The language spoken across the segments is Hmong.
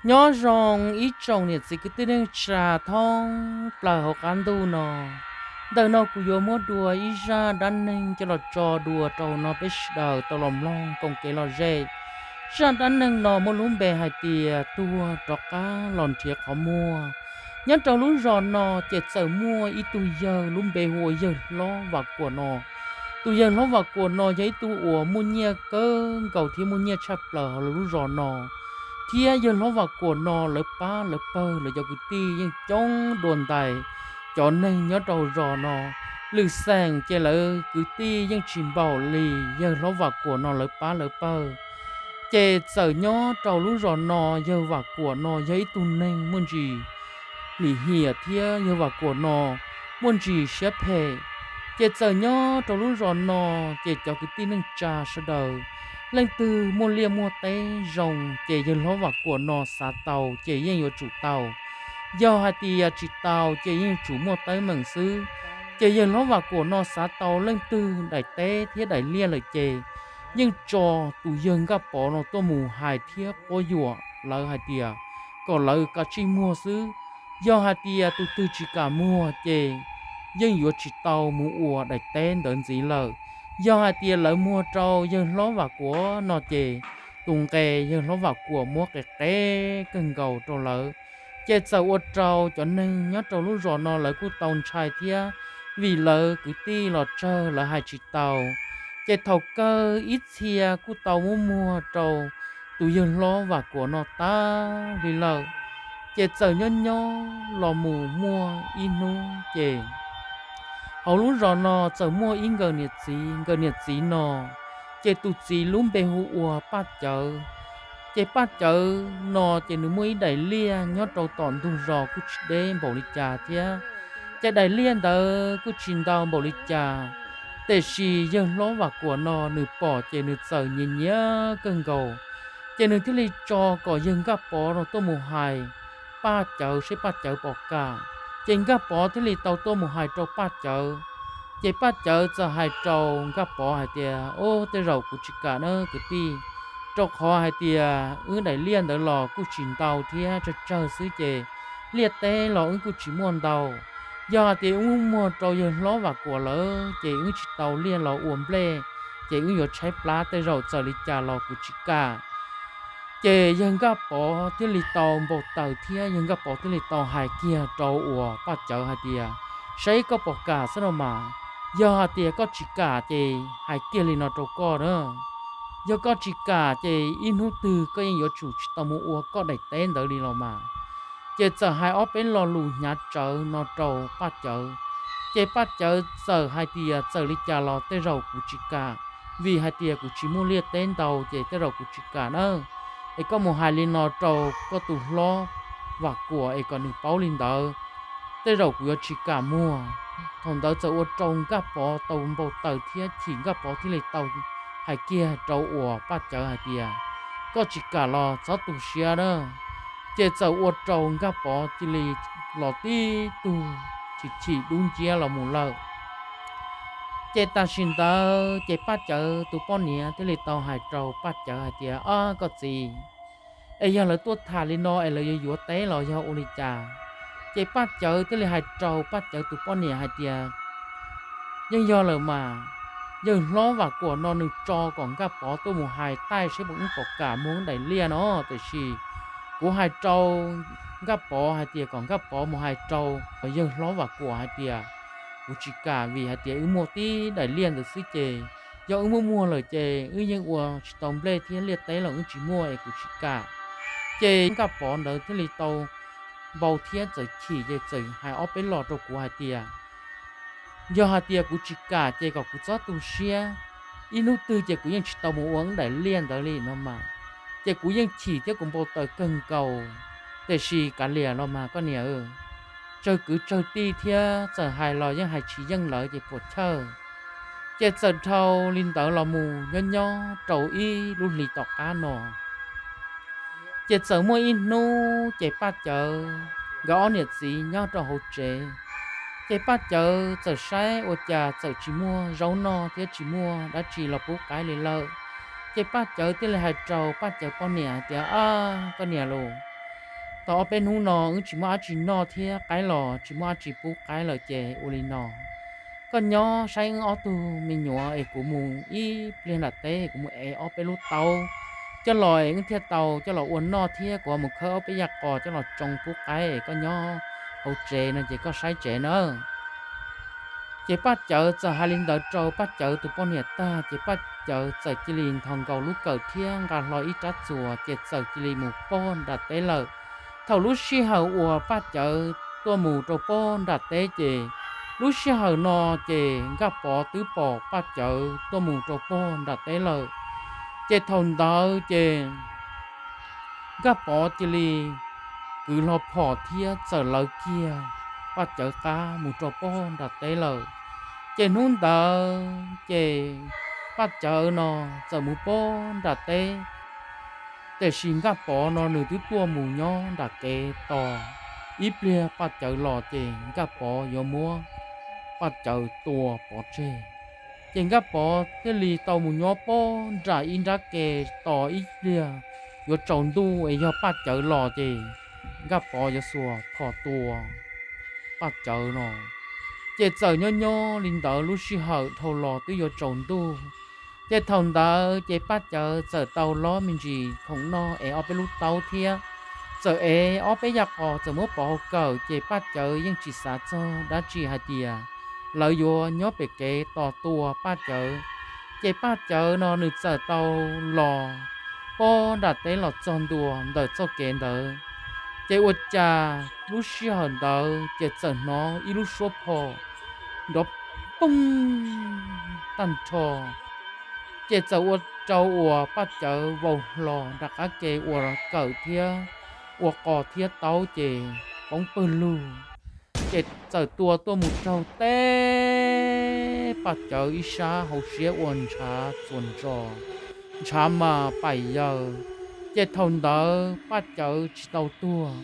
Nyob zoo ib tsoom niam txiv kwv tij neej tsa thoob plaws hauv qab ntuj no. Ntawm no kuv yuav muab dua ib zaj dab neeg coj los tso dua rau no peb sawv daws tau los mloog koom kev lom zem. Zaj dab neeg no muaj lub npe hais tias tuag rov qab los nrhiav qhov muag. Nyob rau lub zos no ces txawm muaj ib tug yawg lub npe hu ua yawg hlob Vam Kuam no. Tus yawg hlob Vam Kuam no yog ib tug uas muaj nyiaj kawg nkaus thiab muaj nyiaj tshaj plaws hauv lub zos no, thiab yawg hlob Vam Kuam no lawv pab lawv pawg lawv cov kwv tij yeej coob dua ntais. Cov neeg nyob rau zos no, lwm xeem ces lawv kwv tij yeej tsis npaum li yawg hlob Vam Kuam no lawv pab lawv pawg. Ces txawm nyob rau lub zos no, yawg Vam Kuam no yog ib tug neeg muaj ntsis lim hiam thiab yawg Vam Kuam no muaj ntsis siab phem. Ces txawm nyob rau lub zos no, ces cov kwv tij neej tsa sawv daws, leej twg muaj liaj muaj teb zoo ces yawg hlob Vam Kuam no xav tau ces yeej yuav tsum tau. Yog hais tias tsis tau ces yeej tsum muaj teeb meem xwb. Ces yawg hlob Vam Kuam no xav tau leej twg daim teb thiab daim liaj lawm ces yeej tso tus yawg Nkaj Pov no tuaj mus hais thiab quab yuam lawv hais tias kom lawv kav tsij muag xwb. Yog hais tias tus twg tsis kam muag ces yeej yuav tsis tau mus ua daim teb ntawd ntxiv lawm. Yog hais tias lawv muag rau yawg hlob Vam Kuam no ces tus nqe yawg hlob Vam Kuam muab qe qe kawg nkaus rau lawv. Ces txawm ua rau cov neeg nyob rau lub zos no lawv kuj tau ntshai thiab, vim lawv kwv tij los tsawg lawv hais tsis tau. Ces thaum kawg ib txhia kuj tau muab muag rau tus yawg hlob Vam Kuam no tag li lawm. Ces txawm nyob nyob los mus muaj ib hnub ces hauv lub zos no txawm muaj ib nkawm niam txiv, nkawm niam txiv no ces tus txiv lub npe hu ua Paj Cawv. Ces Paj Cawv no ces nws muaj ib daim liaj nyob rau tom ntug zos kuj tsis deb npaum li cas thiab. Ces daim liaj ntawd kuj tsis ntau npaum li cas, tiam sis yawg hlob Vam Kuam no nws pom ces nws txawm nyiam nyiam kawg nkaus. Ces nws thiaj li tso kom yawg Nkaj Pov no tuaj mus hais Paj Cawv seb Paj Cawv pom kam. Ces Nkaj Pov thiaj li tau tuaj mus hais rau Paj Cawv. Ces Paj Cawv txawm hais rau Nkaj Pov hais tias, Ub, tej zaum kuv tsis kam na kwv tij, rau qhov hais tias wb daim liaj ntawd los kuj tsis ntau thiab, tsawg tsawg xwb ces liaj teb los wb kuj tsis muaj ntau. Yog hais tias wb muab muag rau yawg hlob Vam Kuam lawm ces wb tsis tau liaj los ua nplej, ces wb yuav tshaib plab, tej zaum txawm li cas los kuv tsis kam. Ces yawg Nkaj Pov thiaj li tau npau taws thiab yawg Nkaj Pov thiaj li tau hais kiag rau uas Paj Cawv hais tias, Saib koj pom kam xwb no mas, yog hais tias koj tsis kam ces hais kiag li no rau koj na, yog koj tsis kam ces ib hnub twg koj yeej yuav tsum tsis tau mus ua koj daim teb ntawd li los mas. Ces txawm hais ob peb lo lus hnyav tsawv no rau Paj Cawv. Ces Paj Cawv txawm hais tias, Txawm li cas los tej zaum kuv tsis kam, vim hais tias kuv tsis muaj liaj teb ntau ces tej zaum kuv tsis kam na. Es koj mus hais li no rau koj tus hlob Vam Kuam es kom nws paub li ntawd, tej zaum kuv yuav tsis kam muag. Thaum ntawd txawm ua rau Nkaj Pov tau npau taws thiab chim, Nkaj Pov thiaj li tau hais kiag rau uas Paj Cawv hais tias, Koj tsis kam los txhob tu siab na. Ces txawm ua rau Nkaj Pov cia li los tib tug chim chim dub nciab los mus lawm. Ces tam sim ntawd ces Paj Cawv tus poj niam thiaj li tau hais rau Paj Cawv hais tias, Ob, koj txiv, es yog lawv tuaj tham li no es lawv yuav yuav teb los yog ua li cas? Ces Paj Cawv thiaj li hais rau Paj Cawv tus poj niam hais tias, Yeej yog lawm mas, yawg hlob Vam Kuam no nws tso kom Nkaj Pov tuaj mus hais taij seb puas wb pom kam muag daim liaj no, tiam sis kuv hais rau Nkaj Pov hais tias kom Nkaj Pov mus hais rau yawg hlob Vam Kuam hais tias kuv tsis kam, vim hais tias wb muaj tib daim liaj ntawd xwb ces yog wb muab muag lawm ces wb yeej ua tsis tau nplej thiab liaj teb los wb tsis muaj es kuv tsis kam. Ces Nkaj Pov ntawd thiaj li tau npau thiab txawm chim ces txawm hais ob peb lo rau kuv hais tias, Yog hais tias kuv tsis kam ces kom kuv txhob tu siab, ib hnub twg ces kuv yeej tsis tau mus ua wb daim liaj ntawd li no mas. Ces kuv yeej chim thiab kuv npau taws kawg nkaus, tiam sis kav liam los mas koj niam, tsawg kwv tsawg tij thiab txawm hais los yeej hais tsis yeej lawv ces puas chawj. Ces txawm dhau li ntawd los mus nyob nyob rau ib lub hlis tom qab no, ces txawm muaj ib hnub ces Paj Cawv nkawd ob niam txiv nyob rau hauv tsev. Ces Paj Cawv txawm saib ua cas txawm tsis muaj zaub noj thiab tsis muaj dab tsi los pub qaib li lawm. Ces Paj Cawv thiaj li hais rau Paj Cawv poj niam hais tias, Ab, koj niam los, Tau ob peb hnub no wb tsis muaj dab tsi noj thiab qaib los tsis muaj dab tsi pub qaib lawm ces ua li no, koj nyob saib wb ob tug me nyuam es kuv mus ib pliag nram teb kuv mus ev ob peb lub taub coj los es wb thiaj tau coj los ua noj thiab kuv mus khawb ob peb yaj qos coj los tsoo pub qaib es koj nyob hauv tsev no ces koj saib tsev na. Ces Paj Cawv txawm hais li ntawd rau Paj Cawv tus poj niam tag ces Paj Cawv txawm cia li nthos nkaus lub kawm thiab nqa hlo ib rab txuas ces txawm cia li mus pog nram teb lawm. Thaum lub sij hawm uas Paj Cawv tuaj mus rau pog nram teb ces lub sij hawm no ces Nkaj Pov twb pom Paj Cawv tuaj mus rau pog nram teb lawm. Ces thaum ntawd ces Nkaj Pov cia li kwv hlo phom thiab txawm lawv kiag Paj Cawv qab mus rau pog nram teb lawm. Ces hnub ntawd ces Paj Cawv no txawm mus pog nram teb, tiam sis Nkaj Pov no nws twb tuaj mus nyob nram kev tos ib pliag Paj Cawv los ces Nkaj Pov yuav muab Paj Cawv tua pov tseg. Ces Nkaj Pov thiaj li tau mus nyob pog nram ib nrab ke tos ib pliag yuav tsaus ntuj es yog Paj Cawv los ces Nkaj Pov yuav xuas phom tua Paj Cawv no. Ces txawm nyob nyob li ntawd lub sij hawm dhau los twb yuav tsaus ntuj. Ces thaum ntawd ces Paj Cawv txawm tau lob me ntsis khoom noj es ob peb lub taub thiab txawm ev ob peb yaj qos txawm muab pov hauv kawm ces Paj Cawv yeej tsis xav txog dab tsi hais tias lawv yuav nyob pem kev tos tua Paj Cawv. Ces Paj Cawv no nws txawm tau los pog nram teb los txog ntua ntawm txoj kev ntawd. Ces ua cas lub sij hawm ntawd ces txawm hnov ib lub suab phom nrov poog tag nrho. Ces txawm ua rau uas Paj Cawv vau hlo nram qab ke ua kawm thiab ua qos thiab taub ces poob pawg lug. Ces txawm tua tuaj mus raug teb Paj Cawv ib sab hauv siab ua ntshav txuas ntsos, ntshav mas paim yaws. Ces thaum ntawd Paj Cawv tsis tau tuag,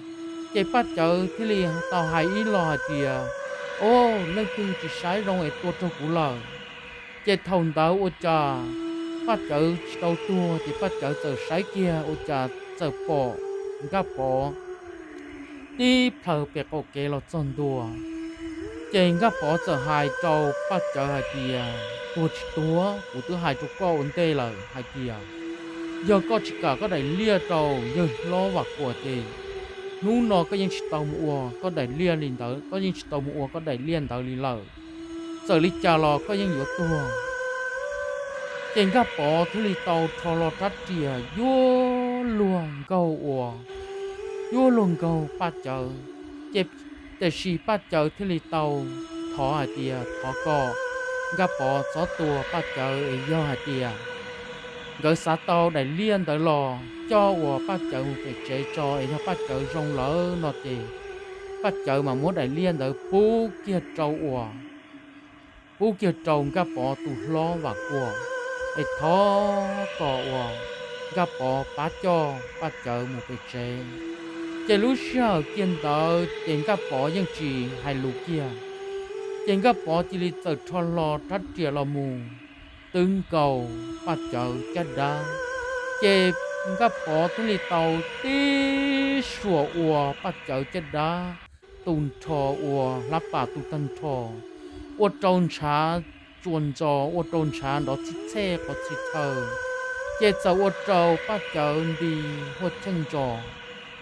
ces Paj Cawv thiaj li tau hais ib lo hais tias, o, leej twg tsis saib zoo es tua raug kuv lawm. Ces thaum ntawd ua cas Paj Cawv tsis tau tuag ces Paj Cawv txawm saib kiag ua cas txawm pom Nkaj Pov tib plhaws pem qaum kev los txog ntua. Ces Nkaj Pov txawm hais rau Paj Cawv hais tias, tuag tsis tuag, kuv twb hais rau koj ua ntej lawm hais tias, yog koj tsis kam koj daim liaj rau yawg hlob Vam Kuam ces hnub no koj yeej tsis tau mus ua koj daim liaj li ntawd, koj yeej tsis tau mus ua koj daim liaj ntawd li lawm. Txawm li cas los koj yeej yuav tuag. Ces Nkaj Pov thiaj li tau rho hlo rab riam yuav luag nkaug ua, yuav luag nkaug Paj Cawv. Ces tiam sis Paj Cawv thiaj li tau thov hais tias thov kom Nkaj Pov txhob tua Paj Cawv es yog hais tias nkawd xav tau daim liaj ntawd los coj uas Paj Cawv mus pem tsev tso es yog Paj Cawv zoo lawm no ces Paj Cawv mas muab daim liaj ntawd pub kiag rau uas, pub kiag rau Nkaj Pov tus hlob Vam Kuam, es thov kom uas Nkaj Pov pab coj Paj Cawv mus pem tsev. Ces lub sij hawm kiag ntawd ces Nkaj Pov yeej tsis hais lus kiag. Ces Nkaj Pov cia li txawm rho hlo rab riam los mus twb nkaus Paj Cawv caj dab. Ces Nkaj Pov thiaj li tau tib suam ua Paj Cawv caj dab tu nrho, ua hlab pas tu tag nrho, ua rau ntshav tsuas ntsos, ua rau ntshav nrov txhij txhej qhov txhia chaw. Ces txawm ua rau Paj Cawv nti huaj cheej ntsos.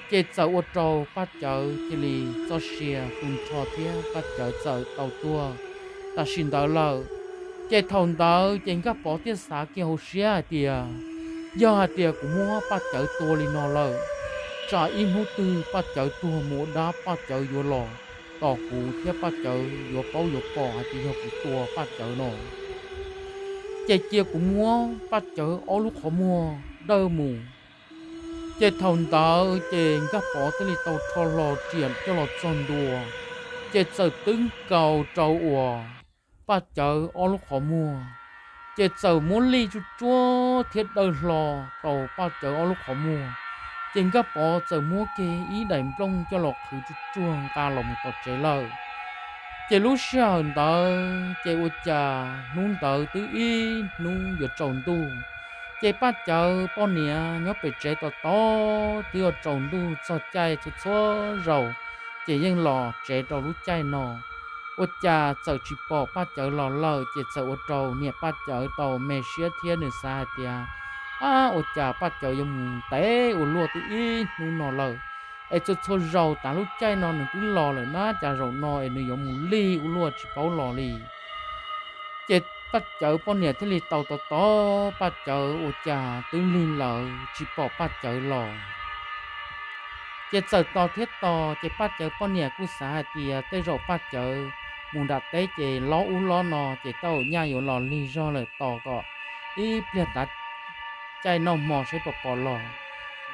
Ces txawm ua rau Paj Cawv cia li txoj sia tu nrho thiab Paj Cawv txawm tau tuag tam sim ntawd lawm. Ces thaum ntawd ces Nkaj Pov thiaj xav kiag hauv siab hais tias, yog hais tias kuv muab Paj Cawv tua li no lawm, tsam ib hnub twg Paj Cawv tuag mus ua dab Paj Cawv yuav los tos kuv thiab Paj Cawv yuav paub yuav pom hais tias yog kuv tua Paj Cawv no. Ces cia kuv muab Paj Cawv ob lub qhov muag dawj mus. Ces thaum ntawd ces Nkaj Pov thiaj li tau rho hlo riam coj los txog ntua, ces txawm twb nkaus rau uas Paj Cawv ob lub qhov muag, ces txawm muab lij tsuj tsuag thiab dawj hlo rau Paj Cawv ob lub qhov muag. Ces Nkaj Pov txawm muab kiag ib daim nplooj coj los qhwv tsuj tsuag nqa los mus tom tsev lawm. Ces lub sij hawm ntawd ces ua cas hnub ntawd twb ib hnub yuav tsaus ntuj, Ces Paj Cawv poj niam nyob pem tsev tos tos twb yuav tsaus ntuj txog caij txhua txhua zaus, ces yeej los tsev rau lub caij no. Ua cas txawm tsis pom Paj Cawv los lawm, ces txawm ua rau niam Paj Cawv tau me siab thiab nws xav hais tias, ab, ua cas Paj Cawv yuav mus ntev ua luaj twb ib hnub no lawm, es txhua txhua zaus tav lub caij no nws twb los lawm na, cas zaum no es nws yuav mus lig ua luaj tsis paub los li. Ces Paj Cawv poj niam thiaj li tau tos tos Paj Cawv ua cas twb lig lawm tsis pom Paj Cawv los. Ces txawm tos thiab tos, ces Paj Cawv poj niam kuj xav hais tias tej zaum Paj Cawv mus nram teb ces lob ub lob no, ces tej zaum nyaj yuav los lig zog lawm, tos kom ib pliag tav caij noj hmo saib puas pom los.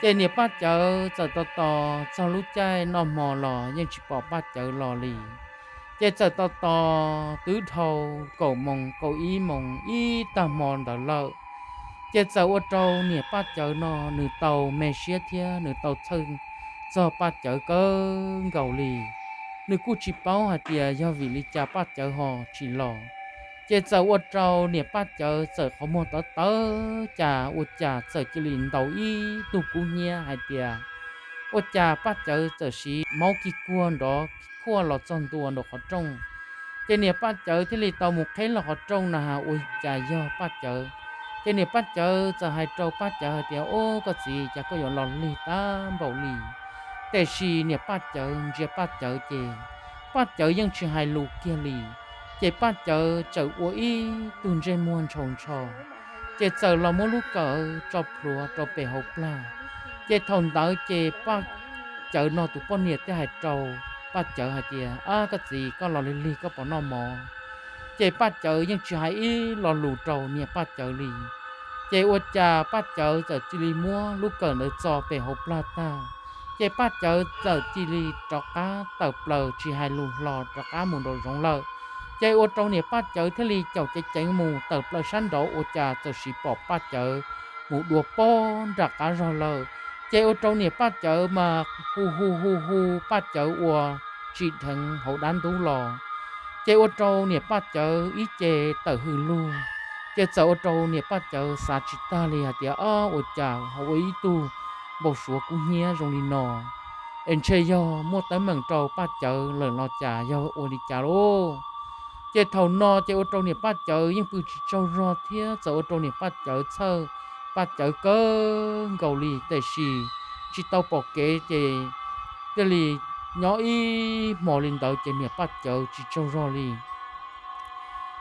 Ces niam Paj Cawv txawm tos tos txog lub caij noj hmo los yeej tsis pom Paj Cawv los li. Ces txawm tos tos twb dhau kaum moos kaum ib moos ib tag hmo ntawd lawm. Ces txawm ua rau niam Paj Cawv no nws tau me siab thiab nws tau txhawj txog Paj Cawv kawg nkaus li. Nws kuj tsis paub hais tias yog vim li cas Paj Cawv ho tsis los. Ces txawm ua rau niam Paj Cawv txawm qhov muag tawv tawv, cas ua cas txawm cia li ntaus ib tug kub hnyiab hais tias, ua cas Paj Cawv txawm siv maub kig kuag nrov khuaj los txog ntua nraum qhov rooj. Ces niam Paj Cawv thiaj li tau mus qheb los qhov rooj na has ua cas yog Paj Cawv. Ces niam Paj Cawv txawm hais rau Paj Cawv hais tias, ub, koj txiv, cas koj yuav los lig tag npaum li? Tiam sis niam Paj Cawv ntsia Paj Cawv ces Paj Cawv yeej tsis hais lus kiag li. Ces Paj Cawv txawm ua ib tug ntsej muag ntshaus ntsho, ces txawm los muab lub kawm tso plhuav rau pem hauv plag. Ces thaum ntawd ces Paj Cawv no tus poj niam thiaj hais rau Paj Cawv hais tias, ab, koj txiv, koj los lig lig koj puas noj mov? Ces Paj Cawv yeej tsis hais ib lo lus rau niam Paj Cawv li. Ces ua cas Paj Cawv txawm cia li muab lub kawm ntawd tso pem hauv plag tag, ces Paj Cawv txawm cia li rov qab tawm plaws tsis hais lus hlo rov qab mus nraum zoov lawm. Ces ua rau niam Paj Cawv thiaj li caum ceev ceev mus tawm plaws sab nraud ua cas txawm sis pom Paj Cawv mus dua pob nram qab zog lawm. Ces ua rau niam Paj Cawv mas hu hu hu hu Paj Cawv ua tsim dheev hauv dab ntub los. Ces ua rau niam Paj Cawv ib ce tawm hws lug. Ces txawm ua rau niam Paj Cawv xav tsis tag li hais tias, ob, ua cas ho ua ib tug npau suav kub hnyiab zoo li no, es ntshe yog muaj teeb meem rau Paj Cawv lawm los cas yog ua li cas lauj? Ces thaum no ces ua rau niam Paj Cawv yeej pw tsis tsaug zog thiab txawm ua rau niam Paj Cawv txhawj Paj Cawv kawg nkaus li, tiam sis tsis tau pom kev ces thiaj li nyob ib hmos li ntawd ces niam Paj Cawv tsis tsaug zog li.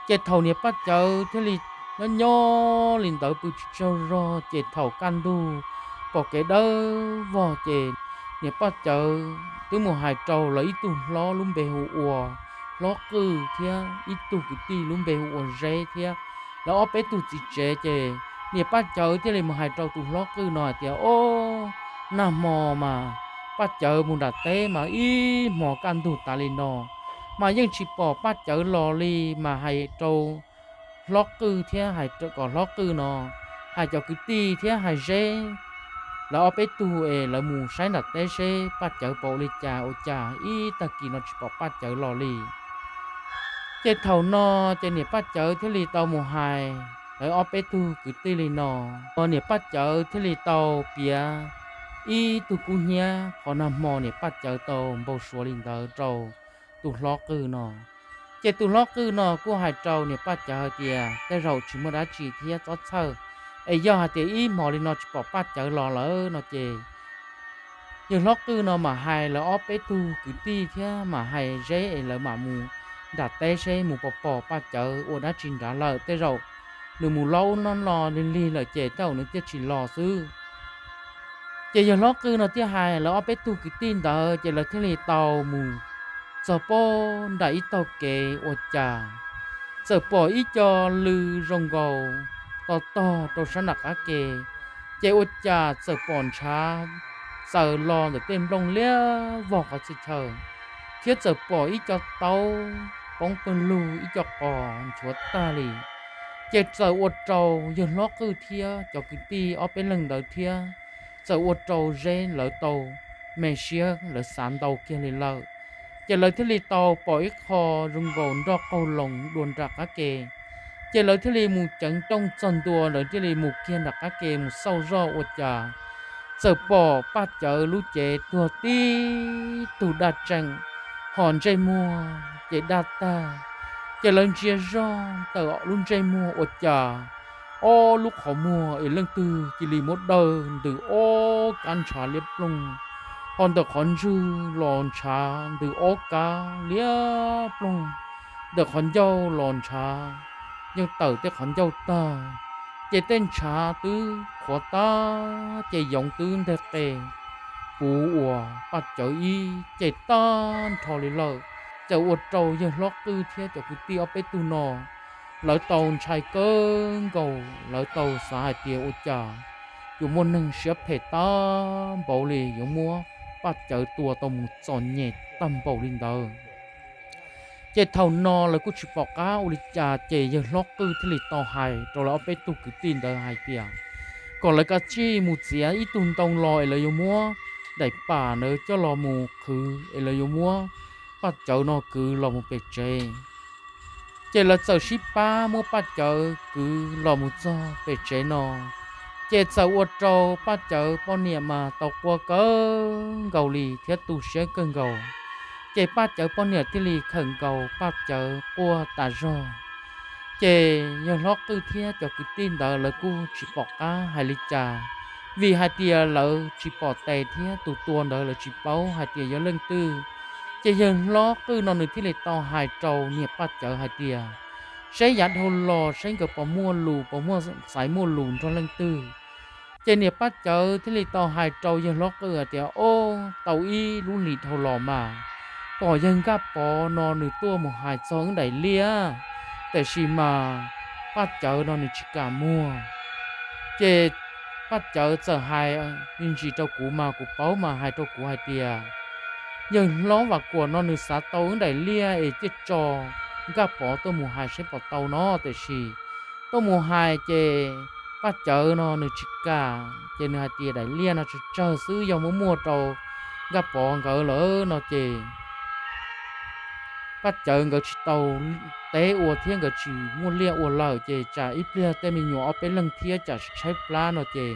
Ces thaum niam Paj Cawv thiaj li nyob nyob li ntawd pw tsis tsaug zog ces thaum kaj ntug pom kev dawb vog ces niam Paj Cawv twb mus hais rau lawv ib tug hlob lub npe hu ua Hlob Qwj thiab ib tug kwv tij lub npe hu ua Zeb thiab lawv ob peb tug txiv tsev. Ces niam Paj Cawv thiaj li mus hais rau tus Hlob Qwj no hais tias, ob, nag hmo mas Paj Cawv mus nram teb mas ib hmos kaj ntug tas li no mas yeej tsis pom Paj Cawv los li, mas hais rau Hlob Qwj thiab hais kom Hlob Qwj no hais cov kwv tij thiab hais Zeb lawv ob peb tug es lawv mus saib nram teb seb Paj Cawv puas ua li cas, ua cas ib tag kis no tsis pom Paj Cawv los li. Ces thaum no ces niam Paj Cawv thiaj li tau mus hais lawv ob peb tug kwv tij li no, niam Paj Cawv thiaj li tau piav ib tug kub hnyiab qhov nag hmo niam Paj Cawv tau npau suav li ntawd rau tus Hlob Qwj no. Ces tus Hlob Qwj no kuj hais rau niam Paj Cawv hais tias tej zaum tsis muaj dab tsi thiab txhob txhawj, es yog hais tias ib hmos li no tsis pom Paj Cawv los lawm no ces yawg Hlob Qwj no mam hais lawv ob peb tug kwv tij thiab mam hais Zeb es lawv mam mus nram teb seb mus pom pom Paj Cawv ua dab tsi nrad lawm, tej zaum nws mus lob ub lob no lig lig lawm ces tej zaum nws thiaj tsis los xwb. Ces yawg Hlob Qwj no thiaj hais lawv ob peb tug kwv tij ntawd ces lawv thiaj li tau mus txog pob nram ib tog kev ua cas txawm pom ib co lw zoo nkaus to tog rau sab nram qab ke. Ces ua cas txawm pom ntshav txaws los ntawm tej nplooj liab vog qhov txhia chaw, thiab txawm pom ib co taub poob pawg lug ib co qos nchuav tag li. Ces txawm ua rau yawg Hlob Qwj thiab cov kwv tij ob peb leeg ntawd thiab txawm ua rau Zeb lawv tau me siab, lawv xav ntau kiag li lawm. Ces lawv thiaj li tau pom ib qho zoo nkaus nroj qaug loos dua nram qab ke. Ces lawv thiaj li mus ceev rooj txog ntua, lawv thiaj li mus kiag nram qab ke mus xauj zoj ua cas txawm pom Paj Cawv lub cev tuag tib tug daj tseem, ho ntsej muag ces daj tag. Ces lawv ntsia zoj ntawm lub ntsej muag ua cas ob lub qhov muag es leej twg cia li muab dawj ntws ob kab ntshav liab ploog, ho ntawm qhov ntswg los ntshav ntws ob kab liab ploog, ntawm qhov ncauj los ntshav yeej tawm tej qhov ncauj tag, ces tej ntshav twb qhuav tag, ces yoov twb nteg qe puv uas Paj Cawv ib ce tag nrho li lawm. Ces ua rau yawg hlob qwj thiab cov kwv tij ob peb tug no lawv tau ntshai kawg nkaus, lawv tau xav hais tias ua cas yuav muaj neeg siab phem tag npaum li yuav muab Paj Cawv tua tau mus txom nyem tag npaum li ntawd. Ces thaum no lawv kuj tsis pom qab ua li cas, ces yawg hlob qwj thiaj li tau hais rau lawv ob peb tug kwv tij ntawd hais tias kom lawv kav tsij mus txiav ib tug ntoo los es lawv yuav muab daim pam ntawd coj los mus qhwv es lawv yuav muab Paj Cawv no kwv los mus pem tsev. Ces lawv txawm sib pab muab Paj Cawv kwv los mus txog pem tsev no, ces txawm ua rau Paj Cawv poj niam mas tau quaj kawg nkaus li thiab tu siab kawg nkaus. Ces Paj Cawv poj niam thiaj li khawm nkaus Paj Cawv quaj tas zog. Ces yawg hlob qwj thiab cov kwv tij ntawd lawv kuj tsis pom qab hais li cas, vim hais tias lawv tsis pom tes thiab tus tua ntawd lawv tsis paub hais tias yog leej twg. Ces yawg hlob qwj no nws thiaj li tau hais rau niam Paj Cawv hais tias, seb yav dhau los seb nkawd puas muaj lus, puas muaj xaiv muaj lus nrog leej twg. Ces niam Paj Cawv thiaj li tau hais rau yawg hlob qwj hais tias, o, tau ib lub hlis dhau los mas pom yawg Nkaj Pov no nws tuaj mus hais txog wb daim liaj, tiam sis mas Paj Cawv no nws tsis kam muag. Ces Paj Cawv txawm hais me ntsis rau kuv mas kuv paub mas hais rau kuv hais tias, yawg hlob Vam Kuam no nws xav tau wb daim liaj es thiaj tso Nkaj Pov tuaj mus hais seb puas tau no, tiam sis tuaj mus hais ces Paj Cawv no nws tsis kam, ces nws hais tias daim liaj no tsawg tsawg xwb, yog muab muag rau Nkaj Pov nkawd lawm no ces Paj Cawv nkawd tsis tau teb ua thiab nkawd tsis muaj liaj ua lawm, ces tsam ib pliag tej me nyuam ob peb leeg thiab tsam tshaib plab no ces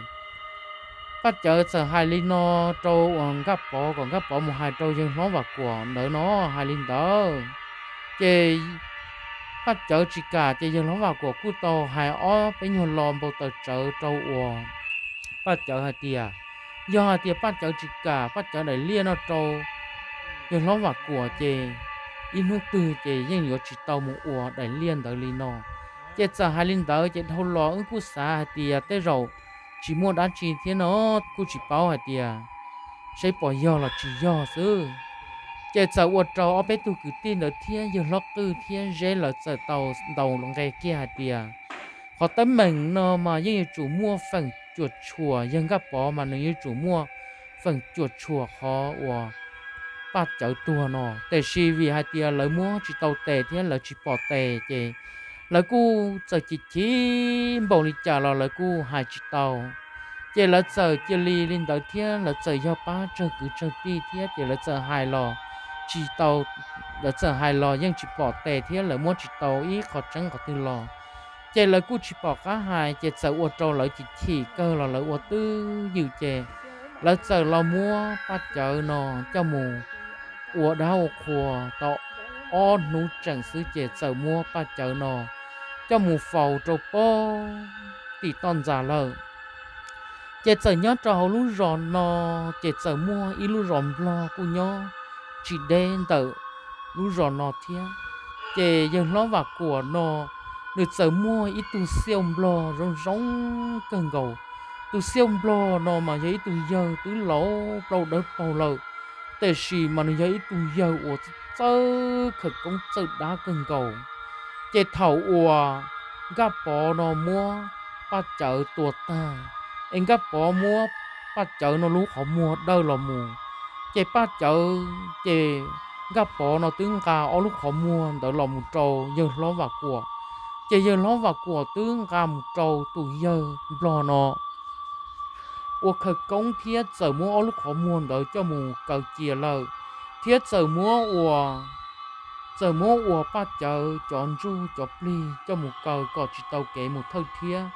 Paj Cawv txawm hais li no rau uas Nkaj Pov kom Nkaj Pov mus hais rau yawg hlob Vam Kuam ntawd no, hais li ntawd. Ces Paj Cawv tsis kam ces yawg hlob Vam Kuam kuj tau hais ob peb nyuag lo npau taws tsawv rau uas Paj Cawv hais tias, yog hais tias Paj Cawv tsis kam Paj Cawv daim liaj no rau yawg hlob Vam Kuam ces ib hnub twg ces yeej yuav tsis tau mus ua daim liaj ntawd li no. Ces txawm hais li ntawd ces dhau los wb kuj xav hais tias tej zaum tsis muaj dab tsi thiab no, kuj tsis paub hais tias seb puas yog los tsis yog xwb. Ces txawm ua rau ob peb tug kwv tij ntawd thiab yawg hlob qwj thiab Zeb lawv txawm tau ntaus nqe kiag hais tias, qhov teeb meem no mas yeej yuav tsum muaj feem cuam tshuam, yawg Nkaj Pov mas nws yuav tsum muaj feem cuam tshuam qhov uas Paj Cawv tuag no, tiam sis vim hais tias lawv muab tsis tau tes thiab lawv tsis pom tes ces lawv kuj txawm chim chim npaum li cas los lawv kuj hais tsis tau. Ces lawv txawm cia li li ntawd thiab lawv txawm yog pab tsawg kwv tsawg tij thiab ces lawv txawm hais los tsis tau, lawv txawm hais los yeej tsis pom tes thiab lawv muab tsis tau ib qho tseeb qhov twg los. Ces lawv kuj tsis pom qab hais ces txawm ua rau lawv chim chim kawg los lawv ua twj ywm ces lawv txawm los muab Paj Cawv no coj mus ua dab ua qhua tau ob hnub tseem xwb ces txawm muab Paj Cawv no coj mus faus rau pem tim toj ntxas lawm. Ces txawm nyob rau hauv lub zos no ces txawm muaj ib lub zos nplog kuj nyob tsis deb ntawm lub zos no thiab. Ces yawg hlob Vam Kuam no nws txawm muaj ib tug xiauj nplog zoo zoo kawg nkaus. Tus xiauj nplog no mas yog ib tug yawg twb laus plaub dawb paug lawm, tiam sis mas nws yog ib tug yawg uas txawj khawv koob txawj dab kawg nkaus. Ces thaum uas Nkaj Pov no muab Paj Cawv tua tag, es Nkaj Pov muab Paj Cawv no lub qhov muag dawj los mus, ces Paj Cawv, ces Nkaj Pov no twb nqa ob lub qhov muag ntawd los mus rau yawg hlob Vam Kuam. Ces yawg hlob Vam Kuam twb nqa mus rau tus yawg nplog no ua khawv koob thiab txawm muab ob lub qhov muag ntawd coj mus kaw cia lawm, thiab txawm muab ua txawm muab ua Paj Cawv cov ntsuj cov plig coj mus kaw kom tsis tau kev mus thawj thiab,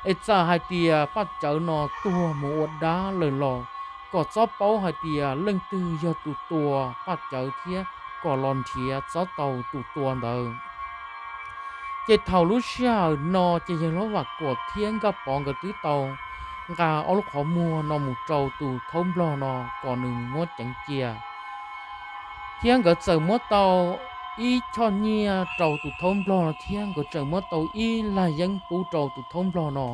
es txawm hais tias Paj Cawv no tuag mus ua dab lawm los kom txhob paub hais tias leej twg yog tus tua Paj Cawv thiab kom los nrhiav txhob tau tus tua ntawd. Ces thaum lub sij hawm no ces yawg hlob Vam Kuam thiab Nkaj Pov nkawd twb tau nqa ob lub qhov muag no mus rau tus thaub nplog no kom nws muab ceev cia. Thiab nkawd txawm muab tau ib choj nyiaj rau tus thaub nplog no thiab nkawd txawm muab tau ib lag yeeb pub rau tus thaub nplog no.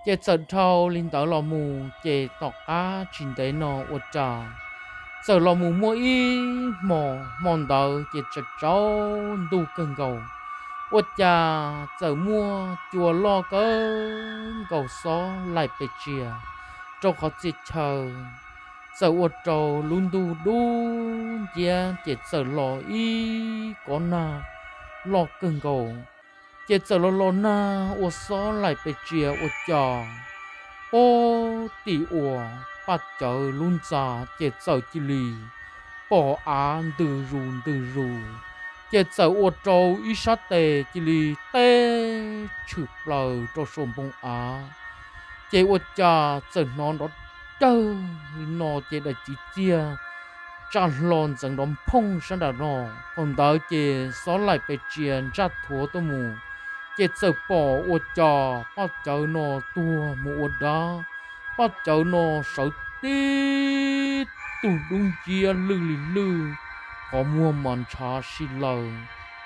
Ces txawm dhau li ntawd los mus ces tom qab tsis ntev no ua cas txawm los mus muaj ib hmos, hmo ntawd ces tsaus tsaus ntuj kawg nkaus, ua cas txawm muaj cua loj kawg nkaus xob laim pes tsia rau qhov txhia chaw. Txawm ua rau lub ntuj dub nciab ces txawm los ib kob nag loj kawg nkaus, ces txawm los los nag ua xob laim pes tsia ua cas pog tim uas Paj Cawv lub ntxa ces txawm cia li pom av ntws zus ntws zus, ces txawm ua rau ib sab tes cia li teb tshwm plaws rau saum npoo av. Ces ua cas txawm hnov nrov dawg li no ces daim txiv txiag tsa hlo ntxeev nrov nphooj sab nram no. Thaum ntawd ces xob laim pes tsia ntsaj thuav tuaj mus, ces txawm pom ua cas Paj Cawv no tuag mus ua dab. Paj Cawv no sawv tib tug dub nciab lwj li lwj, qhov muag mas ntshav si laws,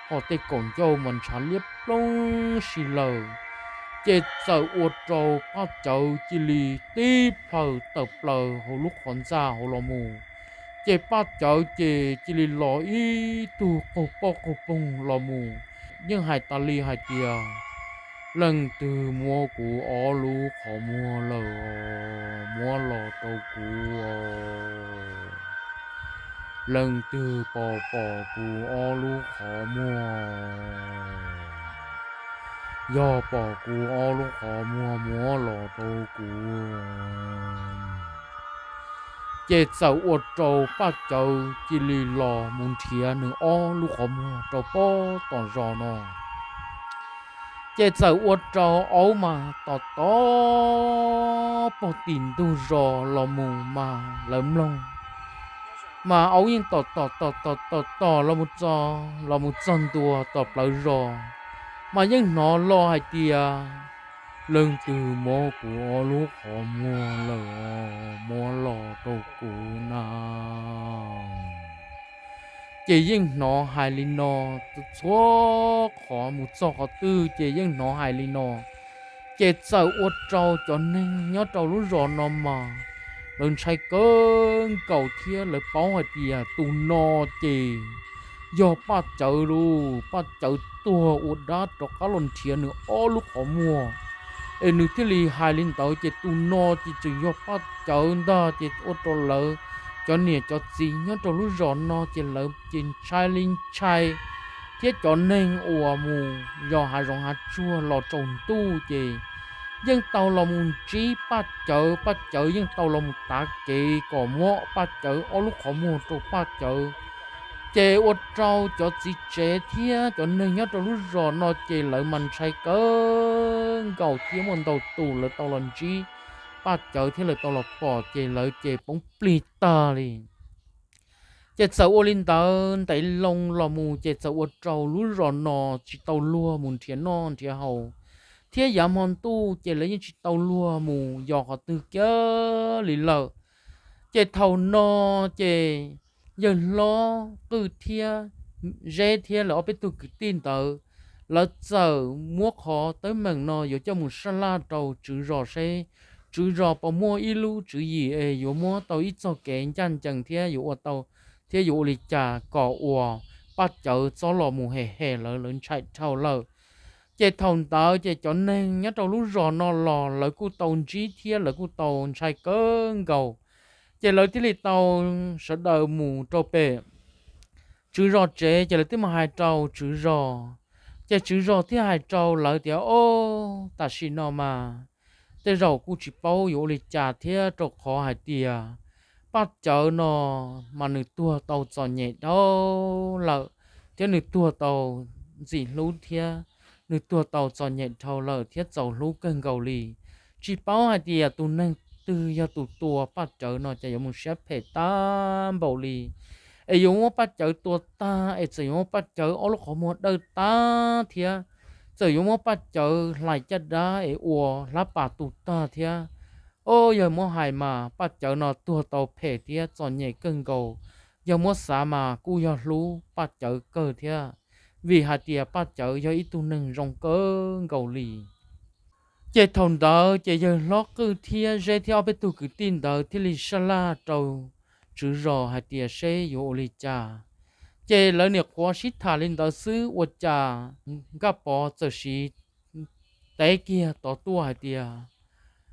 ho tej kaum ncauj mas ntshav liab ploog si laws. Ces txawm ua rau Paj Cawv cia li tib plhaws tawm plaws hauv lub qhov ntxa hauv los mus. Ces Paj Cawv ces cia li los ib tug qaug poj qaug poog los mus, yeej hais tas li hais tias, leej twg muab kuv ob lub qhov muag lawm, muab los rau kuv. Leej twg pom pom kuv ob lub qhov muag, yog pom kuv ob lub qhov muag muab los rau kuv. Ces txawm ua rau Paj Cawv cia li los mus nrhiav nws ob lub qhov muag rau pem tom zos no. Ces txawm ua rau aub mas tom tom pog tim ntug zos los mus mas lawv mloog, mas aub yeej tom tom tom tom tom tom los mus txog, los mus txog ntua tom plawv zos, mas yeej hnov los hais tias, leej twg muab kuv ob lub qhov muag lawm, muab los rau kuv na. Ces yeej hnov hais li no, txhua qhov mus txog qhov twg ces yeej hnov hais li no. Ces txawm ua rau cov neeg nyob rau lub zos no mas lawv ntshai kawg nkaus thiab lawv paub hais tias tus no ces yog Paj Cawv lauj, Paj Cawv tuag ua dab rov qab los nrhiav nws ob lub qhov muag, es nws thiaj li hais li ntawd. Ces tus no ces tseem yog Paj Cawv ntag. Ces ua rau lawv cov niam cov txiv nyob rau lub zos no ces lawv ces ntshai li ntshai, thiab cov neeg uas mus yos hav zoov hav tsuag los tsaus ntuj ces yeej tau los mus ntsib Paj Cawv, Paj Cawv yeej tau los mus tav kev kom muab Paj Cawv ob lub qhov muag rau Paj Cawv. Ces ua rau cov txiv tsev thiab cov neeg nyob rau lub zos no ces lawv mas ntshai kawg nkaus thiab muaj ntau tus lawv tau los ntsib Paj Cawv thiab lawv tau los pom ces lawv ces poob plig tag li. Ces txawm ua li ntawd ntev loo los mus ces txawm ua rau lub zos no tsis tau luag mus nrhiav noj nrhiav haus, thiab yav hmo ntuj ces lawv yeej tsis tau luag mus yos qhov twg kiag li lawm. Ces thaum no ces yawg hlob Qwj thiab Zeb thiab lawv ob peb tug kwv tij ntawd, lawv txawm muab qhov teeb meem no yuav coj mus saj laj rau tswv zos seb tswv zos puas muaj ib lub tswv yim es yuav muab tau ib txoj kev ncaj ncees thiab yuav ua tau, thiab yuav ua li cas kom uas Paj Cawv txhob los mus hem hem lawv, lawv ntshai dhau lawm. Ces thaum ntawd ces cov neeg nyob rau lub zos no los lawv kuj tau ntsib thiab lawv kuj tau ntshai kawg nkaus. Ces lawv thiaj li tau sawv daws mus rau pem tswv zos tsev, ces lawv thiaj mus hais rau tswv zos. Ces tswv zos thiaj hais rau lawv tias, o, tam sim no mas tej zaum kuj tsis paub yuav ua li cas thiab, rau qhov hais tias Paj Cawv no mas nws tuag tau txom nyem dhau lawm, thiab nws tuag tau ntxim hlub thiab nws tuag tau txom nyem dhau lawm thiab txaus hlub kawg nkaus li. Tsis paub hais tias tus neeg twg yog tus tua Paj Cawv no ces yuav mus siab phem tag npaum li, es yuav muab Paj Cawv tua tag es txawm yuav muab Paj Cawv ob lub qhov muag dawj tag thiab txawm yuav muab Paj Cawv hlais caj dab es ua hlab pas tu tag thiab. Au, yog muab hais mas Paj Cawv no tuag tau phem thiab txom nyem kawg nkaus. Yog muab xav mas kuj yog hlub Paj Cawv kawg thiab, vim hais tias Paj Cawv yog ib tug neeg zoo kawg nkaus li. Ces thaum ntawd ces yawg hlob Qwj thiab Zeb thiab ob peb tug kwv tij ntawd thiaj li sab laj rau tswv zos hais tias seb yuav ua li cas. Ces lawv niam qhuav sib tham li ntawd xwb ua cas Nkaj Pov txawm siv teb kiag tod tuaj hais tias,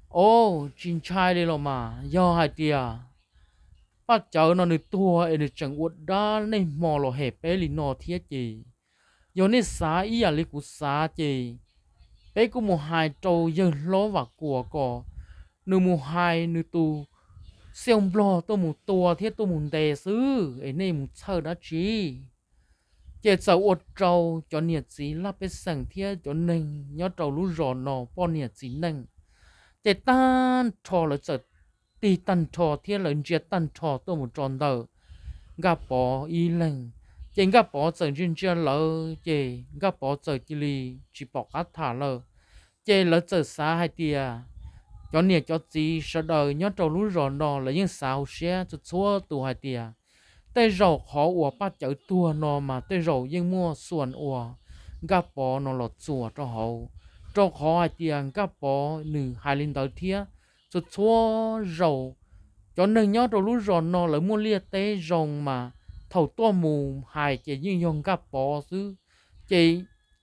Au, tsis ntshai li los mas, yog hais tias Paj Cawv no nws tuag es nws tseem ua dab niaj hmo los hem peb li no thiab ces, yog nej xav ib yam li kuv xav ces peb kuj mus hais rau yawg hlob Vam Kuam kom nws mus hais nws tus xiaj nplog tuaj mus tua thiab tuaj mus ntes xwb es nej mus txhawj dab tsi. Ces txawm ua rau cov niam txiv laj pej xeem thiab cov neeg nyob rau lub zos no poj niam txiv neej, ces tag nrho lawv txawm tig tag nrho thiab lawv ntsia tag nrho tuaj mus rau ntawm Nkaj Pov ib leeg. Ces Nkaj Pov txawm ntsia ntsia lawv ces Nkaj Pov txawm cia li tsis pom qab tham lawm. Ces lawv txawm xav hais tias, cov niam cov txiv sawv daws nyob rau lub zos no lawv yeej xav hauv siab txhua txhua tus hais tias, tej zaum qhov uas Paj Cawv tuag no mas tej zaum yeej muaj xuas uas Nkaj Pov no los txuas rau hauv, rau qhov hais tias Nkaj Pov nws hais li ntawd thiab. Txhua txhua zaus cov neeg nyob rau lub zos no lawv muaj liaj teb zoo mas thaum tuaj mus hais ces yeej yog Nkaj Pov xwb. Ces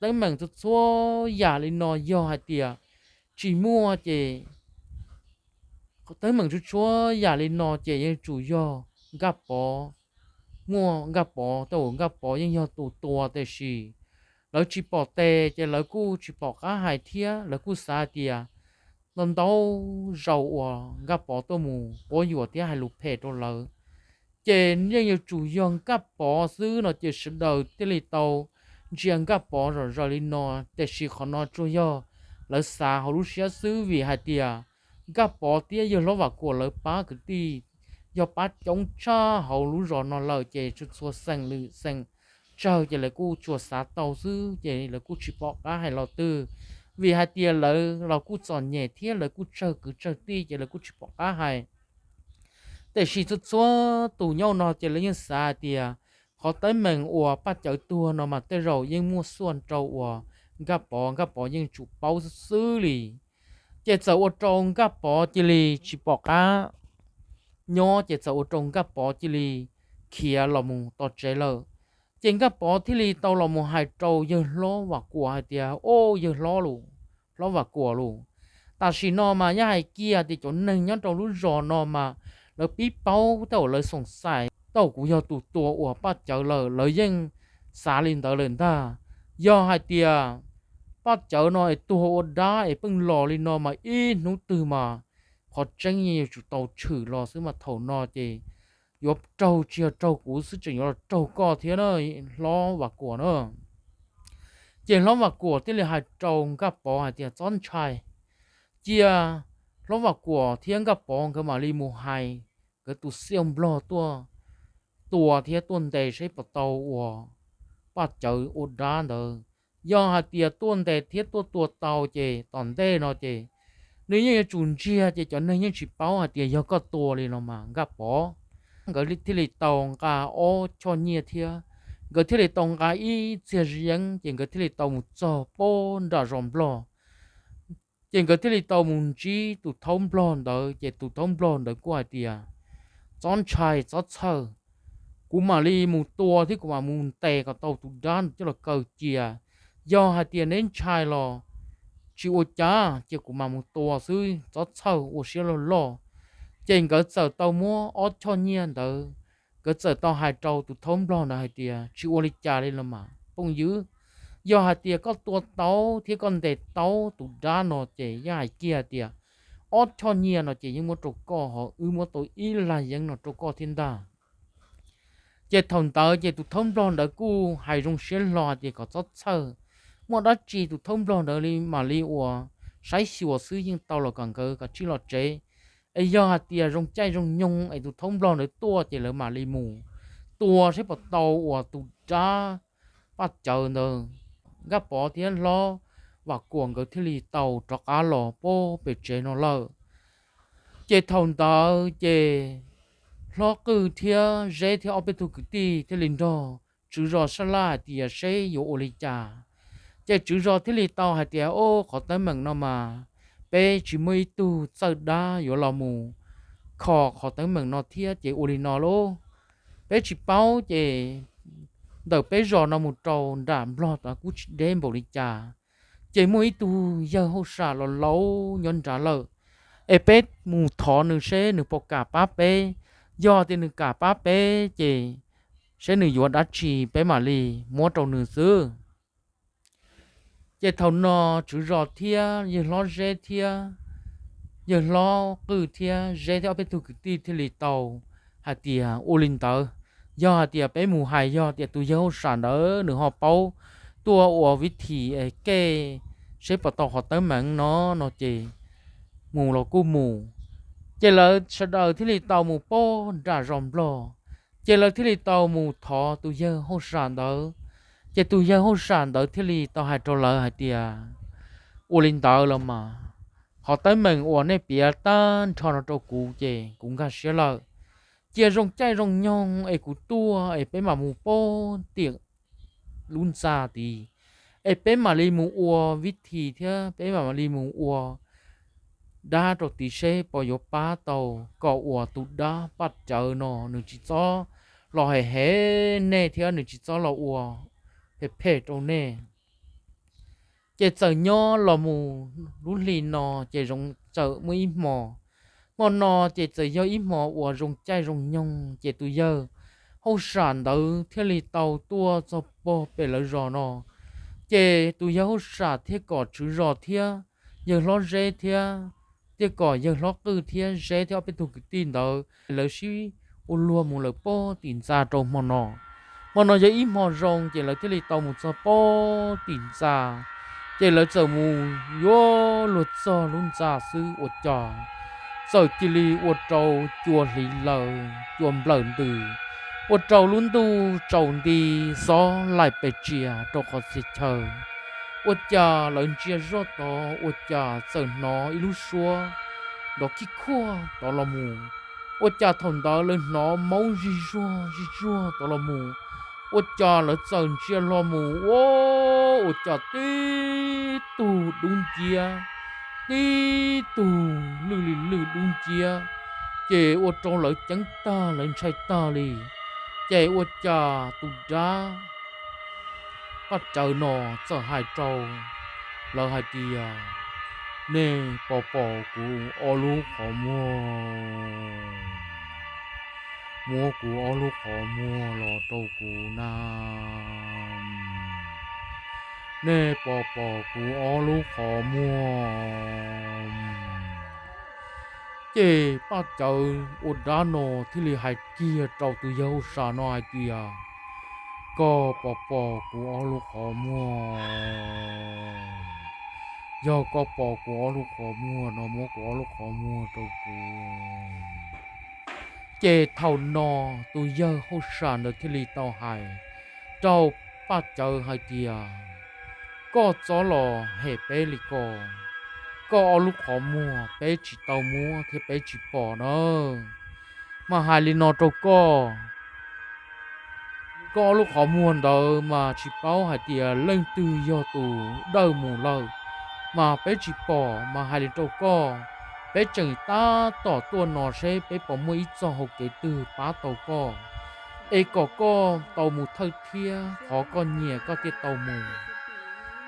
teeb meem txhua txhua yam li no yog hais tias tsis muaj ces, teeb meem txhua txhua yam li no ces yeej tsum yog Nkaj Pov, muaj Nkaj Pov, tej zaum Nkaj Pov yeej yog tus tua tiam sis lawv tsis pom tes ces lawv kuj tsis pom qab hais thiab lawv kuj xav hais tias ntau ntau zaus uas Nkaj Pov tuaj mus quab yuam thiab hais lus phem rau lawv ces yeej yuav tsum yog Nkaj Pov xwb no ces sawv daws thiaj li tau ntsia Nkaj Pov zom zaws li no. Tiam sis qhov no tsuas yog lawv xav hauv lub siab xwb vim hais tias Nkaj Pov thiab yawg hlob Vam Kuam lawv pab kwv tij yog pab coob tshaj hauv lub zos no lawm ces txhua txhua xeem lwm xeem tsawg ces lawv kuj tsuas xav tau xwb ces lawv kuj tsis pom qab hais los twg, vim hais tias lawv los kuj txom nyem thiab lawv kuj tsawg kwv tsawg tij ces lawv kuj tsis pom qab hais. Tiam sis txhua txhua tus nyob no ces lawv yeej xav hais tias qhov teeb meem uas Paj Cawv tuag no mas tej zaum yeej muaj xuaj rau uas Nkaj Pov, Nkaj Pov yeej tsum paub xwb xwb li. Ces txawm ua rau Nkaj Pov cia li tsis pom qab nyob ces txawm ua rau Nkaj Pov cia li khiav los mus tom tsev lawm. Ces Nkaj Pov thiaj li tau los mus hais rau yawg hlob Vam Kuam hais tias, Au, yawg hlob, hlob Vam Kuam lauj, tam sim no mas yog hais kiag tias cov neeg nyob rau lub zos no mas lawv pib paub tej zaum lawv xoom xais tej zaum kuv yog tus tua uas Paj Cawv lawm lawv yeej xav li ntawd lawm ntag. Yog hais tias Paj Cawv no es tuag ua dab es pheej los li no mas ib hnub twg mas qhov tseeb yeej yuav tsum tau tshwm los xwb mas thaum no ces yuav raug tsis yog raug kuv xwb tseem yuav los raug koj thiab na, hlob Vam Kuam na. Ces hlob Vam Kuam thiaj li hais rau Nkaj Pov hais tias, Txhob ntshai. Cia hlob Vam Kuam thiab Nkaj Pov nkawd mam li mus hais nkawd tus xiaj nplog tuaj tua thiab tuaj ntes seb puas tau uas Paj Cawv ua dab ntawd. Yog hais tias tuaj ntes thiab tuaj tua tau ces tom ntej no ces nws yeej yuav tsum ntsiag ces cov neeg yeej tsis paub hais tias yog koj tua li no mas Nkaj Pov. Nkawd thiaj li tau nqa ob choj nyiaj thiab nkawd thiaj li tau nqa ib txiag yeeb ces nkawd thiaj li tau mus txog pab nram zos nplog. Ces nkawd thiaj li tau mus ntsib tus thaub nplog ntawd ces tus thaub nplog ntawd kuj hais tias, Txhob ntshai txhob txhawj, kuv mam li mus tua thiab kuv mam mus ntes kom tau tus dab ntawd coj los kaw cia. Yog hais tias neb ntshai los tsis ua cas ces kuv mam mus tua xwb, txhob txhawj, ua siab loj loj. Ces nkawd txawm tau muab ob choj nyiaj ntawd, nkawd txawm tau hais rau tus thaub nplog ntawd hais tias, Tsis ua li cas li los mas phooj ywg, yog hais tias koj tua tau thiab koj ntes tau tus dab no ces yeej hais kiag hais tias ob choj nyiaj no ces yeej muab rau koj, ho wb muab tau ib lag yeeb no rau koj thiab ntag. Ces thaum ntawd ces tus thaub nplog ntawd kuj hais zoo siab hlo tias kom txhob txhawj, muaj dab tsi tus thaub nplog ntawd li mam li uas saib xyuas xwb, yeej tau los kom nkawd kom tsij los tsev. Es yog hais tias zoo caij zoo nyoog es tus thaub nplog ntawd tuaj ces lawv mam li mus tua saib puas tau uas tus dab Paj Cawv ntawd. Nkaj Pov thiab hlob Vam Kuam nkawd thiaj li tau rov qab los puag pem tsev no lawm. Ces thaum ntawd ces hlob Qwj thiab Zeb thiab ob peb tug kwv tij thiaj li nrog tswv zos sab laj hais tias seb yuav ua li cas. Ces tswv zos thiaj li tau hais tias, Au, qhov teeb meem no mas peb tsis muaj ib tug txawj dab yuav los mus kho qhov teeb meem no thiab, ces ua li no lauj, peb tsis paub ces ntawm peb zos no mus rau nram nplog tod kuj tsis deb npaum li cas. Ces muaj ib tug yawg hauj sam los laus nyob nrad lawm, es peb mus thov nws seb nws puas kam pab peb. Yog tias nws kam pab peb ces seb nws yuav dab tsi peb mam li muab rau nws xwb. Ces thaum no tswv zos thiab yawg hlob Zeb thiab yawg hlob Qwj thiab Zeb thiab ob peb tug kwv tij thiaj li tau hais tias, Ua li ntawd, yog hais tias peb mus hais, yog tias tus yawg hauj sam ntawd nws ho paub tuaj ua vib thim es kej seb puas tau qhov teeb meem no, no ces mus los kuj mus. Ces lawv sawv daws thiaj li tau mus puag nram zos nplog, ces lawv thiaj li tau mus thov tus yawg hauj sam ntawd. Ces tus yawg hauj sam ntawd thiaj li tau hais rau lawv hais tias, Ua li ntawd los mas, qhov teeb meem uas nej piav tag nrho no rau kuv ces kuv nkag siab lawm. Cia zoo caij zoo nyoog es kuv tuaj es peb mam mus puag tim lub ntxa tid, es peb mam li mus ua vib thim thiab peb mam li mus ua dab rau tid seb puas yuav pab tau kom uas tus dab Paj Cawv no nws tsis txhob los hem hem nej thiab nws tsis txhob los ua phem phem rau nej. Ces txawm nyob los mus lub hli no ces txawm muaj ib hmo, hmo no ces txawm yog ib hmo uas zoo caij zoo nyoog, ces tus yawg hauj sam ntawd thiaj li tau tuaj txog puag pem lawv zos no. Ces tus yawg hauj sam thiaj kom tswv zos thiab yawg hlob Zeb thiab, thiaj kom yawg hlob Qwj thiab Zeb thiab ob peb tug kwv tij ntawd lawv sib ua luag mus lawm puag tim ntxa rau hmo no. Hmo no yog ib hmo zoo ces lawv thiaj li tau mus txog puag tim ntxa. Ces lawv txawm mus yuav luag txog lub ntxa xwb ua cas txawm cia li ua rau cua hliv laws cua nplawm ntws, ua rau lub ntuj tsaus nti xob laim pes tsias rau qhov txhia chaw. Ua cas lawv ntsia zoj tod ua cas txawm hnov ib lub suab nrov khib khuaj tod los mus. Ua cas thaum ntawd lawv hnov maub zig zuag zig zuag tod los mus. Ua cas lawv txawm ntsia hlo mus, ua, ua cas tib tug dub nciab, tib tug lwj li lwj dub nciab, ces ua rau lawv ceeb tag lawv ntshai tag li. Ces ua cas tus dab Paj Cawv no txawm hais rau lawv hais tias, Nej puas pom kuv ob lub qhov muag? Muab kuv ob lub qhov muag los rau kuv na. Nej puas pom kuv ob lub qhov muag? Ces Paj Cawv ua dab no thiaj li hais kiag rau tus yawg hauj sam no hais tias, Koj puas pom kuv ob lub qhov muag? Yog koj pom kuv ob lub qhov muag no muab kuv ob lub qhov muag rau kuv. Ces thaum no tus yawg hauj sam ntawd thiaj li tau hais rau Paj Cawv hais tias, Koj txhob los hem peb li ko. Koj ob lub qhov muag peb tsis tau muab thiab peb tsis pom na. Mas hais li no rau koj, koj ob lub qhov muag ntawd mas tsis paub hais tias leej twg yog tus dawj mus lawm, mas peb tsis pom. Mas hais li rau koj, peb tseem tab tom tuaj no seb peb puas muaj ib txoj hau kev twg pab tau koj, es kom koj tau mus thawj thiab qhov koj nyiam koj thiaj tau mus.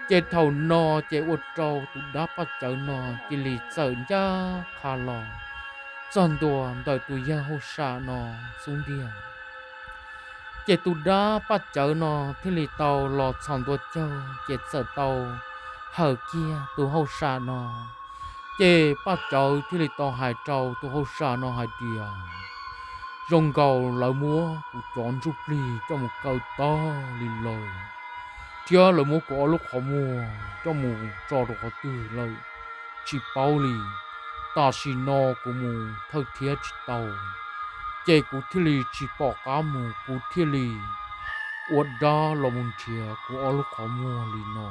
Ces thaum no ces ua rau tus dab Paj Cawv no cia li txawm ncaj qha los txog ntua ntawm tus yawg hauj sam no xub ntiag. Ces tus dab Paj Cawv no thiaj li tau los txhaum ntua caug ces txawm tau hawm kiag tus hauj sam no. Ces Paj Cawv thiaj li tau hais rau tus hauj sam no hais tias, Zoo nkaus lawv muab kuv cov ntsuj plig coj mus kaw tag li lawm, thiab lawv muab kuv ob lub qhov muag coj mus tso rau qhov twg lawm tsis paub li. Tam sim no kuv mus thawj thiab tsis tau, ces kuv thiaj li tsis pom qab mus, kuv thiaj li ua dab los mus nrhiav kuv ob lub qhov muag li no.